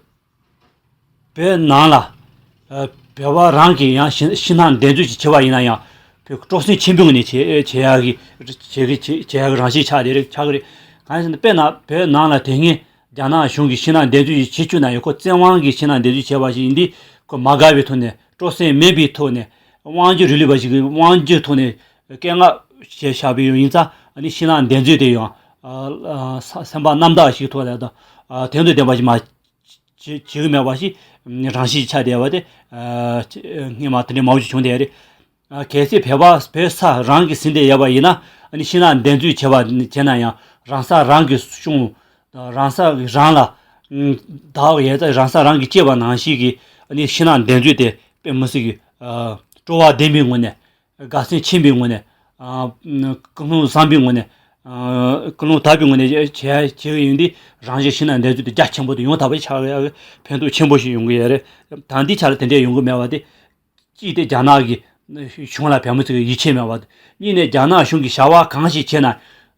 བོད་ནང་ལ། ཨ། བོད་པ་རང་གིས་ཡང་ཤིང་ཤིང་ནགས་འདེབས་འཛུགས་ཅིག་བྱེད་པ་ཡིན་ན་ཡང་བོད་སྤྲོ་སེམས་ཆེན་པོའི་ངང་ནས་བྱེད་བྱེད་ཡག་གི་བྱེད་གི་བྱེད་བྱེད་ཡག་གི་རང་བཞིན་ཆགས་བསྡད་རེད། ཆགས་གི་རེད། གང་ཡིན་ཟེར་ན་དཔེར་ན་བོད་ནང་ལ་དེ་སྔའི་རྒྱ་ནག་གཞུང་གིས་ཤིང་ནགས་འདེབས་འཛུགས་ཅིག་བྱེད་བཅུག་ན་ཡང་ཁོ་བཙན་དབང་གིས་ཤིང་ནགས་འདེབས་འཛུགས་བྱས་པ་ཞིག་ཡིན་དུས་ཁོ་མ་དགའ་བའི་ཐོག་ནས་སྤྲོ་སེམས་མེད་པའི་ཐོག་ནས་དབང་སྒྱུར་རིང་ལུགས་པ་ཞིག་གིས་དབང་སྒྱུར་ཐོག་ནས། སྐད་ངག་བྱས་བཞག་པའི་ཡོད་ཡིན་ཙང་ཨ་ནི་ཤིང་ནགས་འདེབས་འཛུགས་དེ་ཡང་། ཨ། ཨ། ས་སེམས་པ་རྣམ་དག་ཞིག་ཐོག་ལ་དང་། ཨ། དོན་དང་ལྡན་པ་ཞིག་མ་བྱེད་བྱེད་ཀྱི་མེད་པ་ཞིག་རང་བཞིན་ཆགས་བསྡད་པ་དེ། ཨ། སྔོན་མ་དེ་འདྲའི་མང་པོ་ཞིག་བྱུང་བསྡད་རེད། ཨ། གལ་སྲིད་བོད་པ་བོད་ས་རང་གིས་ཟིན་བསྡད་ཡོད་པ་ཡིན་ན་ཨ་ནི་ཤིང་ནགས་འདེབས་འཛུགས་བྱས་པ་བྱས་ན་ཡང་རང་ས་རང་གིས་སྐྱོང་། རང་ས་རང་ལ་བདག་ཡོད་ཙང་རང་ས་རང་གིས་གཅེས་པ་ནང་བཞིན་གྱི་ཨ་ནི་ཤིང་ནགས་འདེབས་འཛུགས་དེ་དཔེ་མི་སྲིད་ཀྱི། ཨ། སྤྲོ་བ་ལྡན་པའི་ངོས་ནས། དགའ་སེམས་ཆེན་པོའི་ངོས་ནས། ཨ། ཀུན་སློང་བཟང་པོའི་ངོས་ནས། ཨ། ཀུན་སློང་དག་པའི་ངོས་ནས་བྱས་བྱས་ཡོང་དུས་རང་བཞིན་ཤིང་ནགས་འདེབས་འཛུགས་དེ་རྒྱ་ཆེན་པོ་དེ་ཡོང་ཐུབ་པ་ཆགས་ཡག་གི་ཕན་ཐོགས་ཆེན་པོ་ཞིག་ཡོང་གི་ཡོད་རེད། ད་ལྟའི་ཆ་ལ་དེ་འདྲས་ཡོང་གི་མེད་པ་དེ། གཅིག་དེ་རྒྱ་ནག་གི་གཞུང་ལ་བོད་མི་ཚོས་ཡིད་ཆེས་མེད་པ་དང་། གཉིས་ནས་རྒྱ་ནག་གཞུང་གིས་བྱ་བ་གང་ཞིག་བྱས་ན་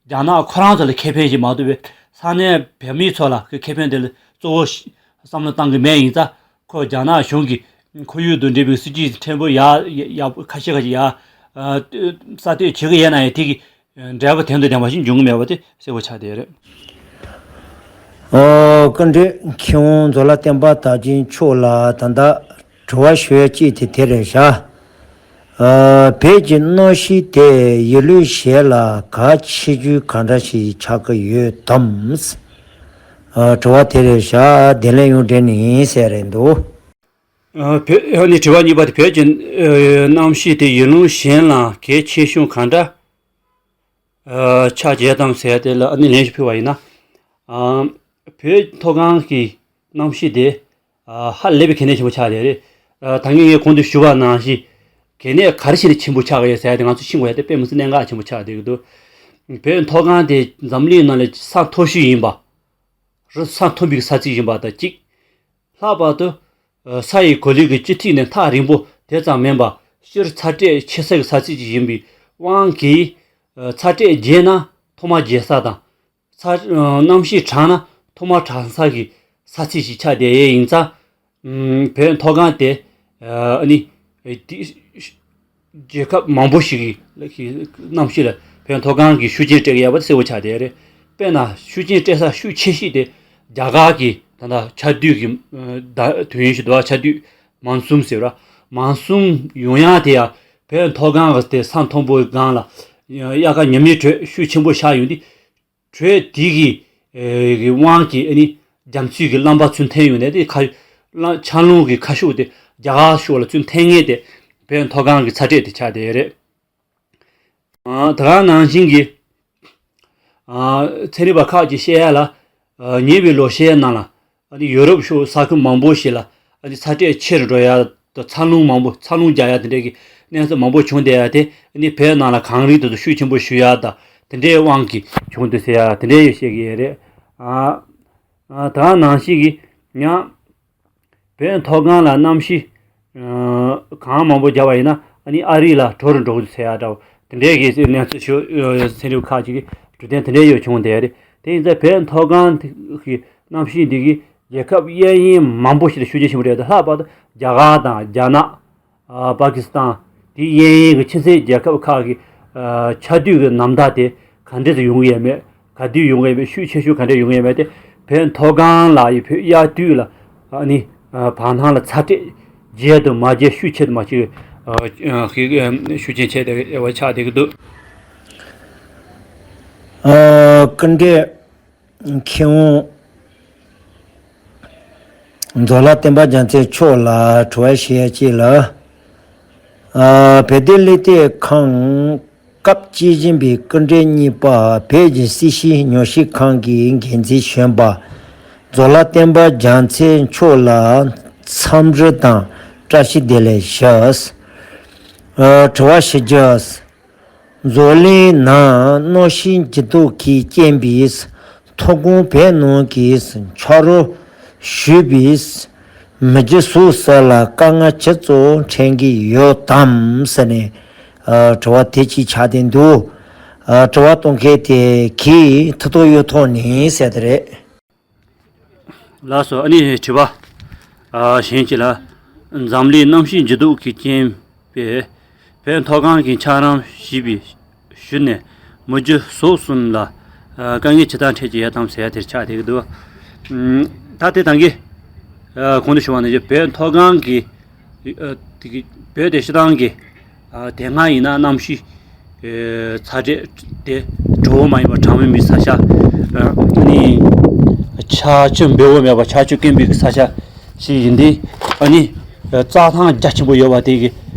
རྒྱ་ནག་ཁོ་རང་ཚོ་ལ་ཁེ་ཕན་ཞིག་མ་གཏོགས་པའི་ས་གནས་བོད་མི་ཚོ་ལ་ཁེ་ཕན་དེ་ལ་གཙོ་བོ་བསམ་བློ་བཏང་གི་མེད་ཡིན་ཙང་། ཁོ་རྒྱ་ནག་གཞུང་གིས་ཁོར་ཡུག་དང་འབྲེལ་བའི་སྲིད་ཇུས་ཕྲན་བུ་ཡག་ཡག་ཁ་ཤས་ཁ་ཤས་ཡག་གསར་གཏོད་བྱེད་ཀྱི་ཡོད་ན་ཡང་དེ་གི་འབྲས་བུ་དོན་དང་ལྡན་པ་ཞིག་འབྱུང་གི་མེད་པ་དེ་གསལ་པོ་ཆགས་བསྡད་ཡོད་རེད། ཨོ། བཀའ་དྲིན་མཁས་དབང་ཛོ་ལྷ་བསྟན་པ་དར་རྒྱས་མཆོག་ལ་ད་ལྟ་དྲི་བ་ཞུ་ཡ་གཅིག་དེ་དེ་རེད་ཤག་ཨ། བོད་ཀྱི་གནམ་གཤིས་དེ་ཡུལ་ལུང་གཞན་ལ་གལ་ཆེ་རྒྱུ་ག་འདྲ་ཞིག་ཆགས་ཀྱི་ཡོད་དམ། ཨ། དྲི་བ་དེ་རེད་ཤག་བདེ་ལེགས་ཡོངས་འདྲེན་ནི་ཡིན་ཟེར་རེད་འདུག་ཨ། བོད་ཨ་ནི་དྲི་བ་གཉིས་པ་དེ་བོད་ཀྱི་ཨ་གནམ་གཤིས་དེ་ཡུལ་ལུང་གཞན་ལ་གལ་ཆེ་ཆུང་ག་འདྲ་ཨ་ཆགས་བསྡད་དམ་ཟེར་དེ་ལ་ཨ་ནི་ལན་ཞིག་ཕུལ་བ་ཡིན་ན། ཨ། བོད་མཐོ་སྒང་གི་གནམ་གཤིས་དེ་ཨ་ཧ་ལས་པའི་གལ་གནད་ཆེན་པོ་ཆགས་བསྡད་རེད། ཨ། ད་གིན་ངས་གོང་དུ་ཞུ་བ་ནང་བཞིན་གལ་གནད་ག་རེ་བྱས་ནས་ཆེན་པོ་ཆགས་ཀྱི་ཡོད་ཟེར་ཡ་དེ་ང་ཚོ་ཤེས་དགོས་ཡ་དེ་དཔེ་མི་སྲིད་གནད་འགག་ཆེན་པོ་ཆགས་བསྡད་ཀྱི་འདུག་བོད་མཐོ་སྒང་དེ་འཛམ་གླིང་ནང་ལ་ས་མཐོ་ཤོས་ཡིན་པ། རི་ས་མཐོན་པོའི་ས་ཚིགས་ཡིན་པ་དང་གཅིག་ལྷག་པར་དུ། ཨ། ས་ཡི་གོ་ལའི་གི་སྤྱི་ཐིག་ནས་ཐག་རིང་པོ་དེ་ཙམ་མིན་པ་སྤྱིར་ཚ་དྲོད་ཆེ་ས་གི་ས་ཚིགས་ཅིག་ཡིན་པའི་དབང་གིས། ཨ། ཚ་དྲོད་རྒྱས་ན་ཐོག་མར་རྒྱས་ས་དང་། ཚ། ཨ། གནམ་གཤིས་གྲང་ན་ཐོག་མར་གྲང་ས་གི་ས་ཚིགས་ཤིག་ཆགས་བསྡད་ཡས་ཡིན་ཙང་། ཨ། བོད་མཐོ་སྒང་དེ། ཨ་ནི། དེ། རྒྱལ་ཁབ་མང་པོ་ཞིག་གི་གནམ་གཤིས་ལ་བོད་མཐོ་སྒང་གི་ཤུགས་རྐྱེན་སྤྲད་ཀྱི་ཡོད་པ་དེ་གསལ་པོ་ཆགས་བསྡད་རེད། དཔེར་ན་ཤུགས་རྐྱེན་སྤྲད་ས་ཤུགས་ཆེ་ཤོས་དེ་རྒྱ་གར་གྱི་ད་ལྟ་ཆར་དུས་ཀྱི་ད་དུས་ཡུན་ཞིག་འདུག་བ། ཆར་དུས་མོན་སུན་ཟེར་བ། མོན་སུན་ཡོང་ཡག་དེ་ཡང་བོད་མཐོ་སྒང་གི་དེ་ས་མཐོན་པོའི་སྒང་ལ་དབྱར་ཁ་ཉི་མའི་དྲོད་ཤུགས་ཆེན་པོ་ཤར་ཡོང་དུས། དྲོད་དེ་གིས་ ཨེ་གི་དབང་གིས་ཨ་ནི་རྒྱ་མཚོའི་གི་རླངས་པ་ཚུར་འཐེན་ཡོང་ནས་དེ་ཁ་ལ་ཆར་རླུང་གི་ཁ་ཤུགས་དེ་རྒྱ་གར་ཕྱོགས་ལ་ཚུར་འཐེན་མཁན་དེ་བོད་མཐོ་སྒང་གི་ཚ་དྲོད་དེ་ཆགས་བསྡད་ཡོད་རེད། ཨ་ད་ག་ནང་བཞིན་གྱི་ཨ་ཚན་རིག་པ་ཁག་ཅིག་བཤད་ཡ་ལ། ཨ་ཉེ་བའི་ལོ་ཤས་ནང་ལ་ཨ་ནི་ཡོ་རོབ་ཕྱོགས་ས་ཁུལ་མང་པོ་ཞིག་ལ་ཨ་ནི་ཚ་དྲོད་ཆེ་རུ་འགྲོ་ཡ་དང་། ཚ་རླུང་མང་པོ་ཚ་རླུང་རྒྱག་ཡ་དེ་འདྲའི་གི་གནས་ཚུལ་མང་པོ་བྱུང་བསྡད་ཡ་དེ་ཨ་ནི་བོད་ནང་ལ་གངས་རི་དེ་ཚོ་ཤུགས་ཆེན་པོ་ཞུ་ཡ་དང་དེ་འདྲའི་དབང་གིས་བྱུང་འདུག་ཟེར་ཡ་དེ་འདྲའི་ཡོད་བཤད་ཀྱི་ཡོད་རེད། ཨ་ཨ་ད་ག་ནང་བཞིན་གྱི་ཡང་། བོད་མཐོ་སྒང་ལ་གནམ་གཤིས་ཨ་གངས་མང་པོ་རྒྱག་པ་ཡིན་ན་ཨ་ནི་ཨ་རི་ལ་དྲོ་རུ་འགྲོ་གི་འདུག་ཟེར་ཡ་འདྲ་བོ་དེ་འདྲའི་གི་གནས་ཚུལ་ཞུ་ཚན་རིག་ཁག་ཅིག་གིས་གྲུབ་དོན་དེ་འདྲའི་ཡོད་བྱུང་བསྡད་རེད། དེ་ཡིན་ཙང་བོད་མཐོ་སྒང་གི་གནམ་གཤིས་འདི་གིས་རྒྱལ་ཁབ་གཡས་གཡོན་མང་པོ་ཞིག་ལ་ཤུགས་རྐྱེན་ཆེན་པོ་རེད་དེ། ལྷག་པར་དུ་རྒྱ་གར་དང་རྒྱ་ནག་ཨ་པ་ཀི་སི་ཐན། དེ་གཡས་གཡོན་གྱི་ཕྱི་སྲིད་རྒྱལ་ཁབ་ཁག་གི་ཨ་ཆར་དུས་ཀྱི་ནམ་ཟླ་དེ་ག་འདྲས་སུ་ཡོང་གི་ཡོད་མེད། ག་དུས་ཡོང་གི་ཡོད་མེད། ཤུགས་ཆེ་ཤོས་ག་འདྲས་ཡོང་གི་ཡོད་མེད་དེ། བོད་མཐོ་སྒང་ལ་ཡི་བོད་དབྱར་དུས་ལ་ཨ་ནི་ཨ་བར་སྣང་ལ་ཚ་དྲོད་རྒྱས་དང་མ་རྒྱས། ཤུགས་ཆེ་དང་མ་ཆེ་ཨ་ཨ་ཤུགས་ཆེན་ཆེ་དེ་བ་ཆགས་བསྡད་ཀྱི་འདུག་ཨ་སྐུ་མགྲོན་མཁས་དབང་མཛོ་ལ་བསྟན་པ་རྒྱལ་མཚན་མཆོག་ལ་དྲི་བ་ཞུ་ཡ་གཅིག་ལ། ཨ་བོད་དོན་གླེང་སྟེགས་ཁང་སྐབས་སྐྱེལ་བཞིན་པའི་སྐུ་མགྲོན་གཉིས་པ་བོད་ཀྱི་སྲིད་བྱུས་ཉམས་ཞིབ་ཁང་གི་འགན་འཛིན་གཞོན་པ་མཛོ་ལ་བསྟན་པ་རྒྱལ་མཚན་མཆོག་ལ་འཚམས་འདྲི་དང་བཀྲ་ཤིས་བདེ་ལེགས་ཞུ། ཨ་དྲི་བ་ཞུ་རྒྱུ། འཛམ་གླིང་ནང་གནམ་གཤིས་འགྱུར་ལྡོག་གི་རྐྱེན་པས་མཐོ་སྒང་བོད་ནང་གི་ཆ་རོགས་ཞུ་བའི་མི་རྒྱུ་སོ་སོ་ལ་དཀའ་ངལ་ཅི་ཙམ་འཕྲད་ཀྱི་ཡོད་དམ་ཟེར་ནས་ཨ་དྲི་བ་དེ་གཅིག་ཆགས་བསྡད་འདུག་ཨ་དྲི་བ་གཏོང་མཁན་དེ་གིས་ཐུགས་སྟོབས་གཡུ་ཐོག་ནས་ཟེར་དེ་རེད། ལགས་སོ། ཨ་ནི་དྲི་བ་ཨ་གཞན་གཅིག་ལ། འཛམ་གླིང་གནམ་གཤིས་འགྱུར་ལྡོག་གི་རྐྱེན་པས་བོད་མཐོ་སྒང་གི་འཁྱགས་རོམ་ཞེས་པའི་ཞུ་ནས་མི་རྒྱུ་ཟོག་གསུམ་ལ་ཨ་དཀའ་ངལ་ཇི་ལྟར་འཕྲད་ཀྱི་ཡོད་དམ་ཟེར་ཡ་དེར་ཆགས་བསྡད་ཀྱི་འདུག་ཨ་ད་དེ་ད་གིན་ཨ་གོང་དུ་ཞུ་བ་ནང་བཞིན་བོད་མཐོ་སྒང་གི་ཨ་དེ་གི་བོད་དེ་སྤྱིར་བཏང་གི་ཨ་དེ་སྔ་ཡིན་ན་གནམ་གཤིས་ཨེ་ཚ་དྲོད་དེ་དྲོ་པོ་མ་ཡིན་པར་གྲང་མོ་མི་ས་ཆ། ཨ་ནི་ཆར་ཆུ་འབེལ་པོ་མེད་པར་ཆར་ཆུ་སྐམ་པའི་ས་ཆ་ཞིག་ཡིན་དུས། ཨ་ནི་ཨ་རྩྭ་ཐང་རྒྱ་ཆེན་པོ་ཡོད་པ་དེ་གི་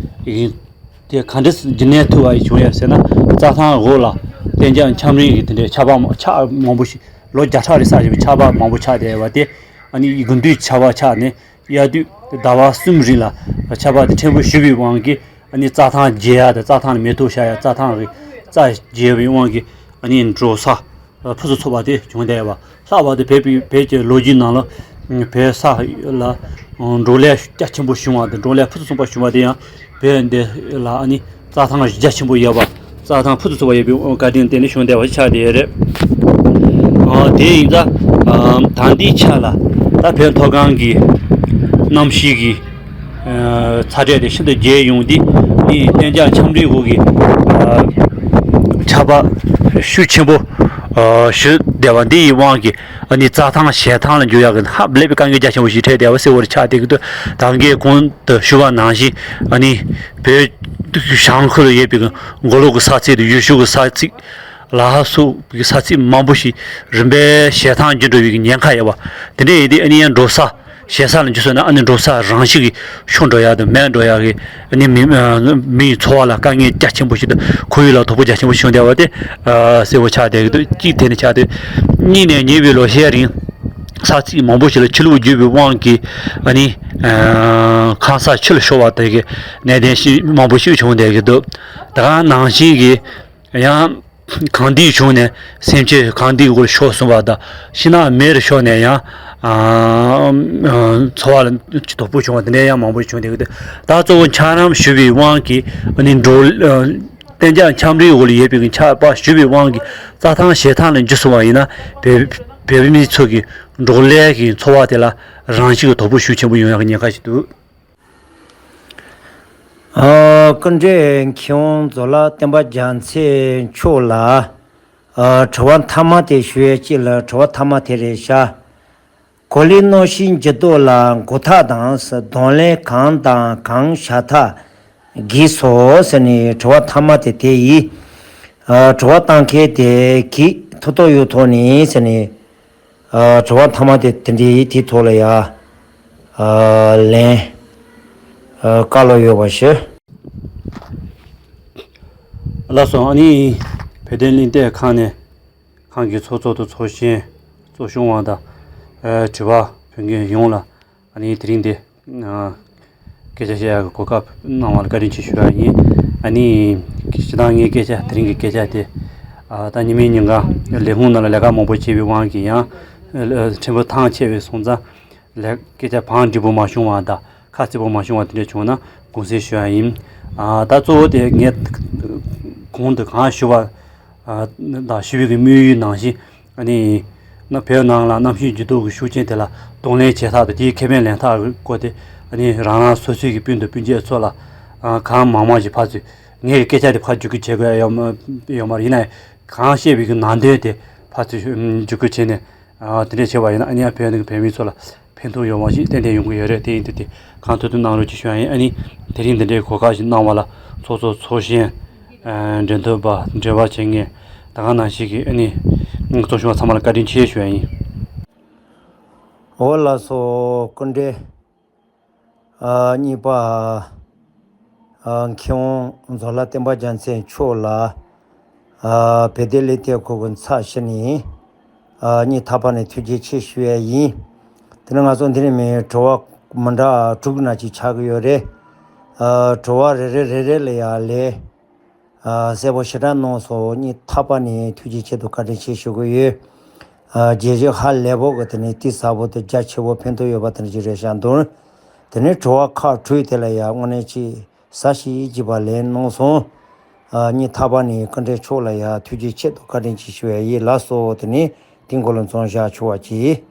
ཡིན། དེ་ག་འདྲས་རྒྱུན་གནས་ཐུབ་པ་ཡིན་བྱུང་ཡོད་ཟེར་ན། རྩྭ་ཐང་འོག་ལ་གཏན་འཇགས་འཁྱགས་རོམ་གྱི་དེ་འདྲའི་ཆར་པ་མ་ཆར་མང་པོ་ཞིག་ལོ་བརྒྱ་ཕྲག་རེ་བསགས་བཞིན་པའི་ཆར་པ་མང་པོ་ཆགས་བསྡད་ཡོད་པ་དེ། ཨ་ནི་དགུན་དུས་ཆར་པ་ཆགས་ནས། དབྱར་དུས་ཟླ་བ་གསུམ་རིང་ལ་ཆར་པ་དེ་ཕྲན་བུ་ཞུ་བའི་དབང་གིས། ཨ་ནི་རྩྭ་ཐང་རྒྱས་ཡ་དང་རྩྭ་ཐང་ལ་མེ་ཏོག་ཤར་ཡ། རྩྭ་ཐང་གི་རྩྭ་རྒྱས་པའི་དབང་གིས་ཨ་ནི་འབྲོག་ས་ཕུན་སུམ་ཚོགས་པ་དེ་བྱུང་བསྡད་ཡོད་པ། ལྷག་པར་དུ་བོད་པའི་བོད་ཀྱི་ལོ་རྒྱུས་ནང་ལ་བོད་ས་ལ་འབྲོག་ལས་རྒྱ་ཆེན་པོ་བྱུང་བ་དང་འབྲོག་ལས་ཕུན་སུམ་ཚོགས་པ་བྱུང་བ་དེ་ཡང་བོད་འདི་ལ་ཨ་ནི་རྩྭ་ཐང་རྒྱ་ཆེན་པོ་ཡོད་པ། རྩྭ་ཐང་ཕུན་སུམ་ཚོགས་པ་ཡོད་པའི་བཀའ་དྲིན་བརྟེན་ནས་བྱུང་བསྡད་པ་ཞིག་ཆགས་བསྡད་ཡོད་རེད། ཨ་དེ་ཡིན་ཙང་ཨ་ད་ལྟའི་ཆ་ལ་ད་བོད་མཐོ་སྒང་གི་གནམ་གཤིས་ཀྱི་ཨ་ཚ་དྲོད་དེ་ཤིན་ཏུ་རྒྱས་ཡོང་དུས། ཨ་ནི་གཏན་འཇགས་འཁྱགས་རོམ་འོག་གི་ཨ་ཆར་པ་ཤུགས་ཆེན་པོ་ཨ་ཞུ་བསྡད་པ་འདི་ཡི་དབང་གིས། ཨ་ནི་རྩྭ་ཐང་བྱེ་ཐང་ལ་འགྱུར་ཡག་གི་ཧ་ལས་པའི་དཀའ་ངལ་རྒྱ་ཆེན་པོ་ཞིག་འཕྲད་བསྡད་པ་གསལ་བོར་ཆགས་བསྡད་ཀྱི་འདུག་ད་གིན་གོང་དུ་ཞུ་བ་ནང་བཞིན། ཨ་ནི་བོད་བྱང་ཁུལ་ལ་ཡོད་པའི་མགོ་ལོག་གི་ས་ཚིགས་དང་ཡུལ་ཤུལ་གྱི་ས་ཚིགས། ལ་ཧ་སོགས་ཀྱི་ས་ཚིགས་མང་པོ་ཞིག་རིམ་པས་བྱེ་ཐང་འགྱུར་འགྲོ་བའི་ཉེན་ཁ་ཡོད་པ། དེ་འདྲ་ཡིན་དུས་ཨ་ནི་ཡང་འབྲོག་ས་བྱེ་ས་ལ་འགྱུར་སོང་ན། ཨ་ནི་འབྲོག་ས་རང་བཞིན་གྱིས་ཤོར་འགྲོ་ཡག་དང་མེད་འགྲོ་ཡག་གི། ཨ་ནི་མི་མིའི་འཚོ་བ་ལ་དཀའ་ངལ་རྒྱ་ཆེན་པོ་ཞིག་དང་ཁོར་ཡུག་ལ་དོ་ཕོག་རྒྱ་ཆེན་པོ་ཞིག་བྱུང་བསྡད་པ་དེ་ཨ་གསལ་བོ་ཆགས་བསྡད་ཀྱི་འདུག་གཅིག་དེ་ནི་ཆགས་བསྡད། གཉིས་ནས་ཉེ་བའི་ལོ་ཤས་རིང་ས་ཚིགས་མང་པོ་ཞིག་ལ་ཆུ་ལོག་རྒྱུག་པའི་དབང་གིས། ཨ་ནི་ཨ་ཁང་གསར་ཆུ་ལ་ཤོར་བ་དེ་གི་གནད་དོན་ཞིག་མང་པོ་ཞིག་བྱུང་བསྡད་ཀྱི་འདུག་ད་ག་ནང་བཞིན་གྱི་ཡང་། གངས་ལྡིང་བྱུང་ནས་སེམས་ཅན་གངས་ལྡིང་འོག་ལ་ཤོར་སོང་བ་དང་། ཤིང་ནགས་མེ་རུ་ཤོར་ནས་ཡང་ཨ་འཚོ་བ་ལ་དོ་ཕོག་བྱུང་བ་དེ་འདྲ་ཡང་མང་པོ་བྱུང་བསྡད་ཀྱི་འདུག་ད་གཙོ་བོ་འཁྱགས་རོམ་ཞུ་བའི་དབང་གིས། ཨ་ནི་འབྲོག་ཨ་གཏན་འཇགས་འཁྱགས་རོམ་འོག་ལ་ཡོད་པའི་ཆར་པ་ཞུ་བའི་དབང་གིས་རྩྭ་ཐང་བྱེ་ཐང་ལ་འགྱུར་སོང་བ་ཡིན་ན། བོད་བོད་མི་ཚོ་གི་འབྲོག་ལས་ཀྱི་འཚོ་བ་དེ་ལ་རང་བཞིན་གྱི་དོ་ཕོག་ཤུགས་ཆེན་པོ་ཡོང་ཡག་གི་ཉེན་ཁ་ཞིག་འདུག་ཨ་སྐུ་མགྲོན་མཁས་དབང་མཛོ་ལ་བསྟན་པ་རྒྱལ་མཚན་མཆོག་ལ། ཨ་དྲི་བ་མཐའ་མ་དེ་ཞུ་ཡས་གཅིག་ལ། དྲི་བ་མཐའ་མ་དེ་རེད་ཤག་གོ་ལའི་གནམ་གཤིས་འགྱུར་ལྡོག་ལ་འགོག་ཐབས་དང་གདོང་ལེན་གང་དང་གང་བྱ་ཐབས་གིས་སོ་ཟེར་ནས་དྲི་བ་མཐའ་མ་དེ་དེ་ཡིན། ཨ་དྲི་བ་བཏང་མཁན་དེ་གིས་ཐུགས་སྟོབས་གཡུ་ཐོག་ནས་ཟེར་ནས། ཨ། དྲི་བ་མཐའ་མ་དེ་དེ་འདྲའི་དེའི་ཐོག་ལ་ཡ། ཨ། ལན། ཨ། བཀའ་སློབ་ཡོད་པ་ཞུ། ལགས་སོ། ཨ་ནི་བོད་དོན་གླེང་སྟེགས་ཁང་ནས་ཁང་གི་ཚོགས་གཙོ་དང་ཚོགས་གཞོན། ཚོགས་གཞོན་དབང་དང་། ཨ། དྲི་བ་ཕུལ་མཁན་ཡོངས་ལ། ཨ་ནི་དེ་རིང་འདི། ཨ། སྐད་ཆ་བཤད་ཡག་གི་གོ་སྐབས་གནང་བ་ལ་བཀའ་དྲིན་ཆེ་ཞུ་ཡ་ཡིན། ཨ་ནི་སྤྱིར་བཏང་ངའི་སྐད་ཆ་དེ་རིང་གི་སྐད་ཆ་དེ། ཨ། ད་ཉི་མའི་ཉིན་གང་ལས་ཁུངས་ནང་ལ་ལས་ཀ་མང་པོ་བྱས་པའི་དབང་གིས་ཡང་། ཨ། ཕྲན་བུ་ཐང་ཆད་པའི་སོང་ཙང་། ལས། སྐད་ཆ་བང་སྒྲིག་པོ་མ་བྱུང་བ་དང་ཁ་གསལ་པོ་མ་བྱུང་བ་དེ་འདྲ་བྱུང་ན་དགོངས་སེལ་ཞུ་ཡ་ཡིན། ཨ། ད་གཙོ་བོ་དེ་ངས་གོང་དུ་གང་ཞུ་བ། ཨ། དང་ཞུ་བའི་གི་དམིགས་ཡུལ་ནང་བཞིན། ཨ་ནི། ན། བོད་ནང་ལ་གནམ་གཤིས་འགྱུར་ལྡོག་གི་ཤུགས་རྐྱེན་དེ་ལ་གདོང་ལེན་བྱེད་ཐབས་དང་དེའི་ཁེ་ཕན་ལེན་ཐབས་ཀྱི་སྐོར་དེ། ཨ་ནི་རང་རང་སོ་སོའི་གི་སྤུན་དང་སྤུན་མཆེད་ཚོ་ལ། ཨ། གང་མང་མང་ཞིག་ཕར་ཚུར། ངའི་སྐད་ཆ་དེ་ཕར་བརྒྱུད་སྐུར་བྱེད་དགོས་ཡ་ཡོད་མ་ཡོད་མ་རེད། ཡིན་ན་ཡང་གང་བཤད་པའི་གི་ནང་དོན་དེ་ཕར་ཚུར་བརྒྱུད་སྐུར་བྱས་ནས། ཨ། དེ་འདྲས་བྱས་པ་ཡིན་ན། ཨ་ནི་ཡང་བོད་ནང་གི་བོད་མི་ཚོ་ལ་ཕན་ཐོགས་ཡོང་བ་ཞིག་ཏན་ཏན་ཡོང་གི་ཡོད་རེད། དེ་ཡིན་དུས་དེ་གང་ཐུབ་ཐུབ་གནང་རོགས་ཅིག་ཞུ་ཡ་ཡིན། ཨ་ནི་དེ་རིང་འདི་འདྲའི་གོ་སྐབས་ཤིག་གནང་བ་ལ་ཚོགས་གཙོ་ཚོགས་གཞོན། ཨ། འབྲེལ་མཐུད་པ། འབྲེལ་བ་བྱེད་མཁན་ད་ག་ནང་བཞིན་གྱི། ཨ་ནི་ཚོགས་ཞུགས་པ་ཚང་མ་ལ་བཀའ་དྲིན་ཆེ་ཞུ་ཡ་ཡིན། འོ་ལགས་སོ། སྐུ་མགྲོན། ཨ། གཉིས་པ། ཨ། མཁས་དབང་རྫོང་ལྷ་བསྟན་པ་རྒྱལ་མཚན་མཆོག་ལ། ཨ། བོད་དོན་གླེང་སྟེགས་ཁང་གི་ཚབ་ཞུས་ནས། ཨ། སྙིང་ཐག་པ་ནས་ཐུགས་རྗེ་ཆེ་ཞུ་ཡ་ཡིན། དེ་ནས་ང་ཚོ་འདི་ནས་མི་དྲི་བ་མི་འདྲ་དྲུག་ན་ཅིག་ཆགས་ཀྱི་ཡོད་རེད། ཨ། དྲི་བ་རེ་རེ་རེ་རེ་ལ་ཡ་ལན། ཨ། གསལ་པོ་ཞེ་དྲག་གནང་སོང་། སྙིང་ཐག་པ་ནས་ཐུགས་རྗེ་ཆེ་དང་བཀའ་དྲིན་ཆེ་ཞུ་གི་ཡོད། ཨ། རྒྱལ་སྤྱི་ཧ་ལས་པོ་གི་དེ་ནས་གཏིང་ཟབ་པོ་དང་རྒྱ་ཆེ་བོ་ཕན་ཐོགས་ཡོད་པ་དེ་འདྲ་ཅིག་རེད་ཤག་འདུག་དེ་ནས་དྲི་བ་ཁག་དྲུག་དེ་ལ་ཡ་དངོས་གནས་ཅིག་ཟབ་ཞིབ་ཅིག་པ་ལན་གནང་སོང་། ཨ། སྙིང་ཐག་པ་ནས་སྐུ་མགྲོན་མཆོག་ལ་ཡ་ཐུགས་རྗེ་ཆེ་དང་བཀའ་དྲིན་ཆེ་ཞུ་ཡ་ཡིན། ལགས་སོ། དེ་ནས་དེ་མགོ་ལ་མཚམས་བཞག་ཆོག་པ་གྱིས།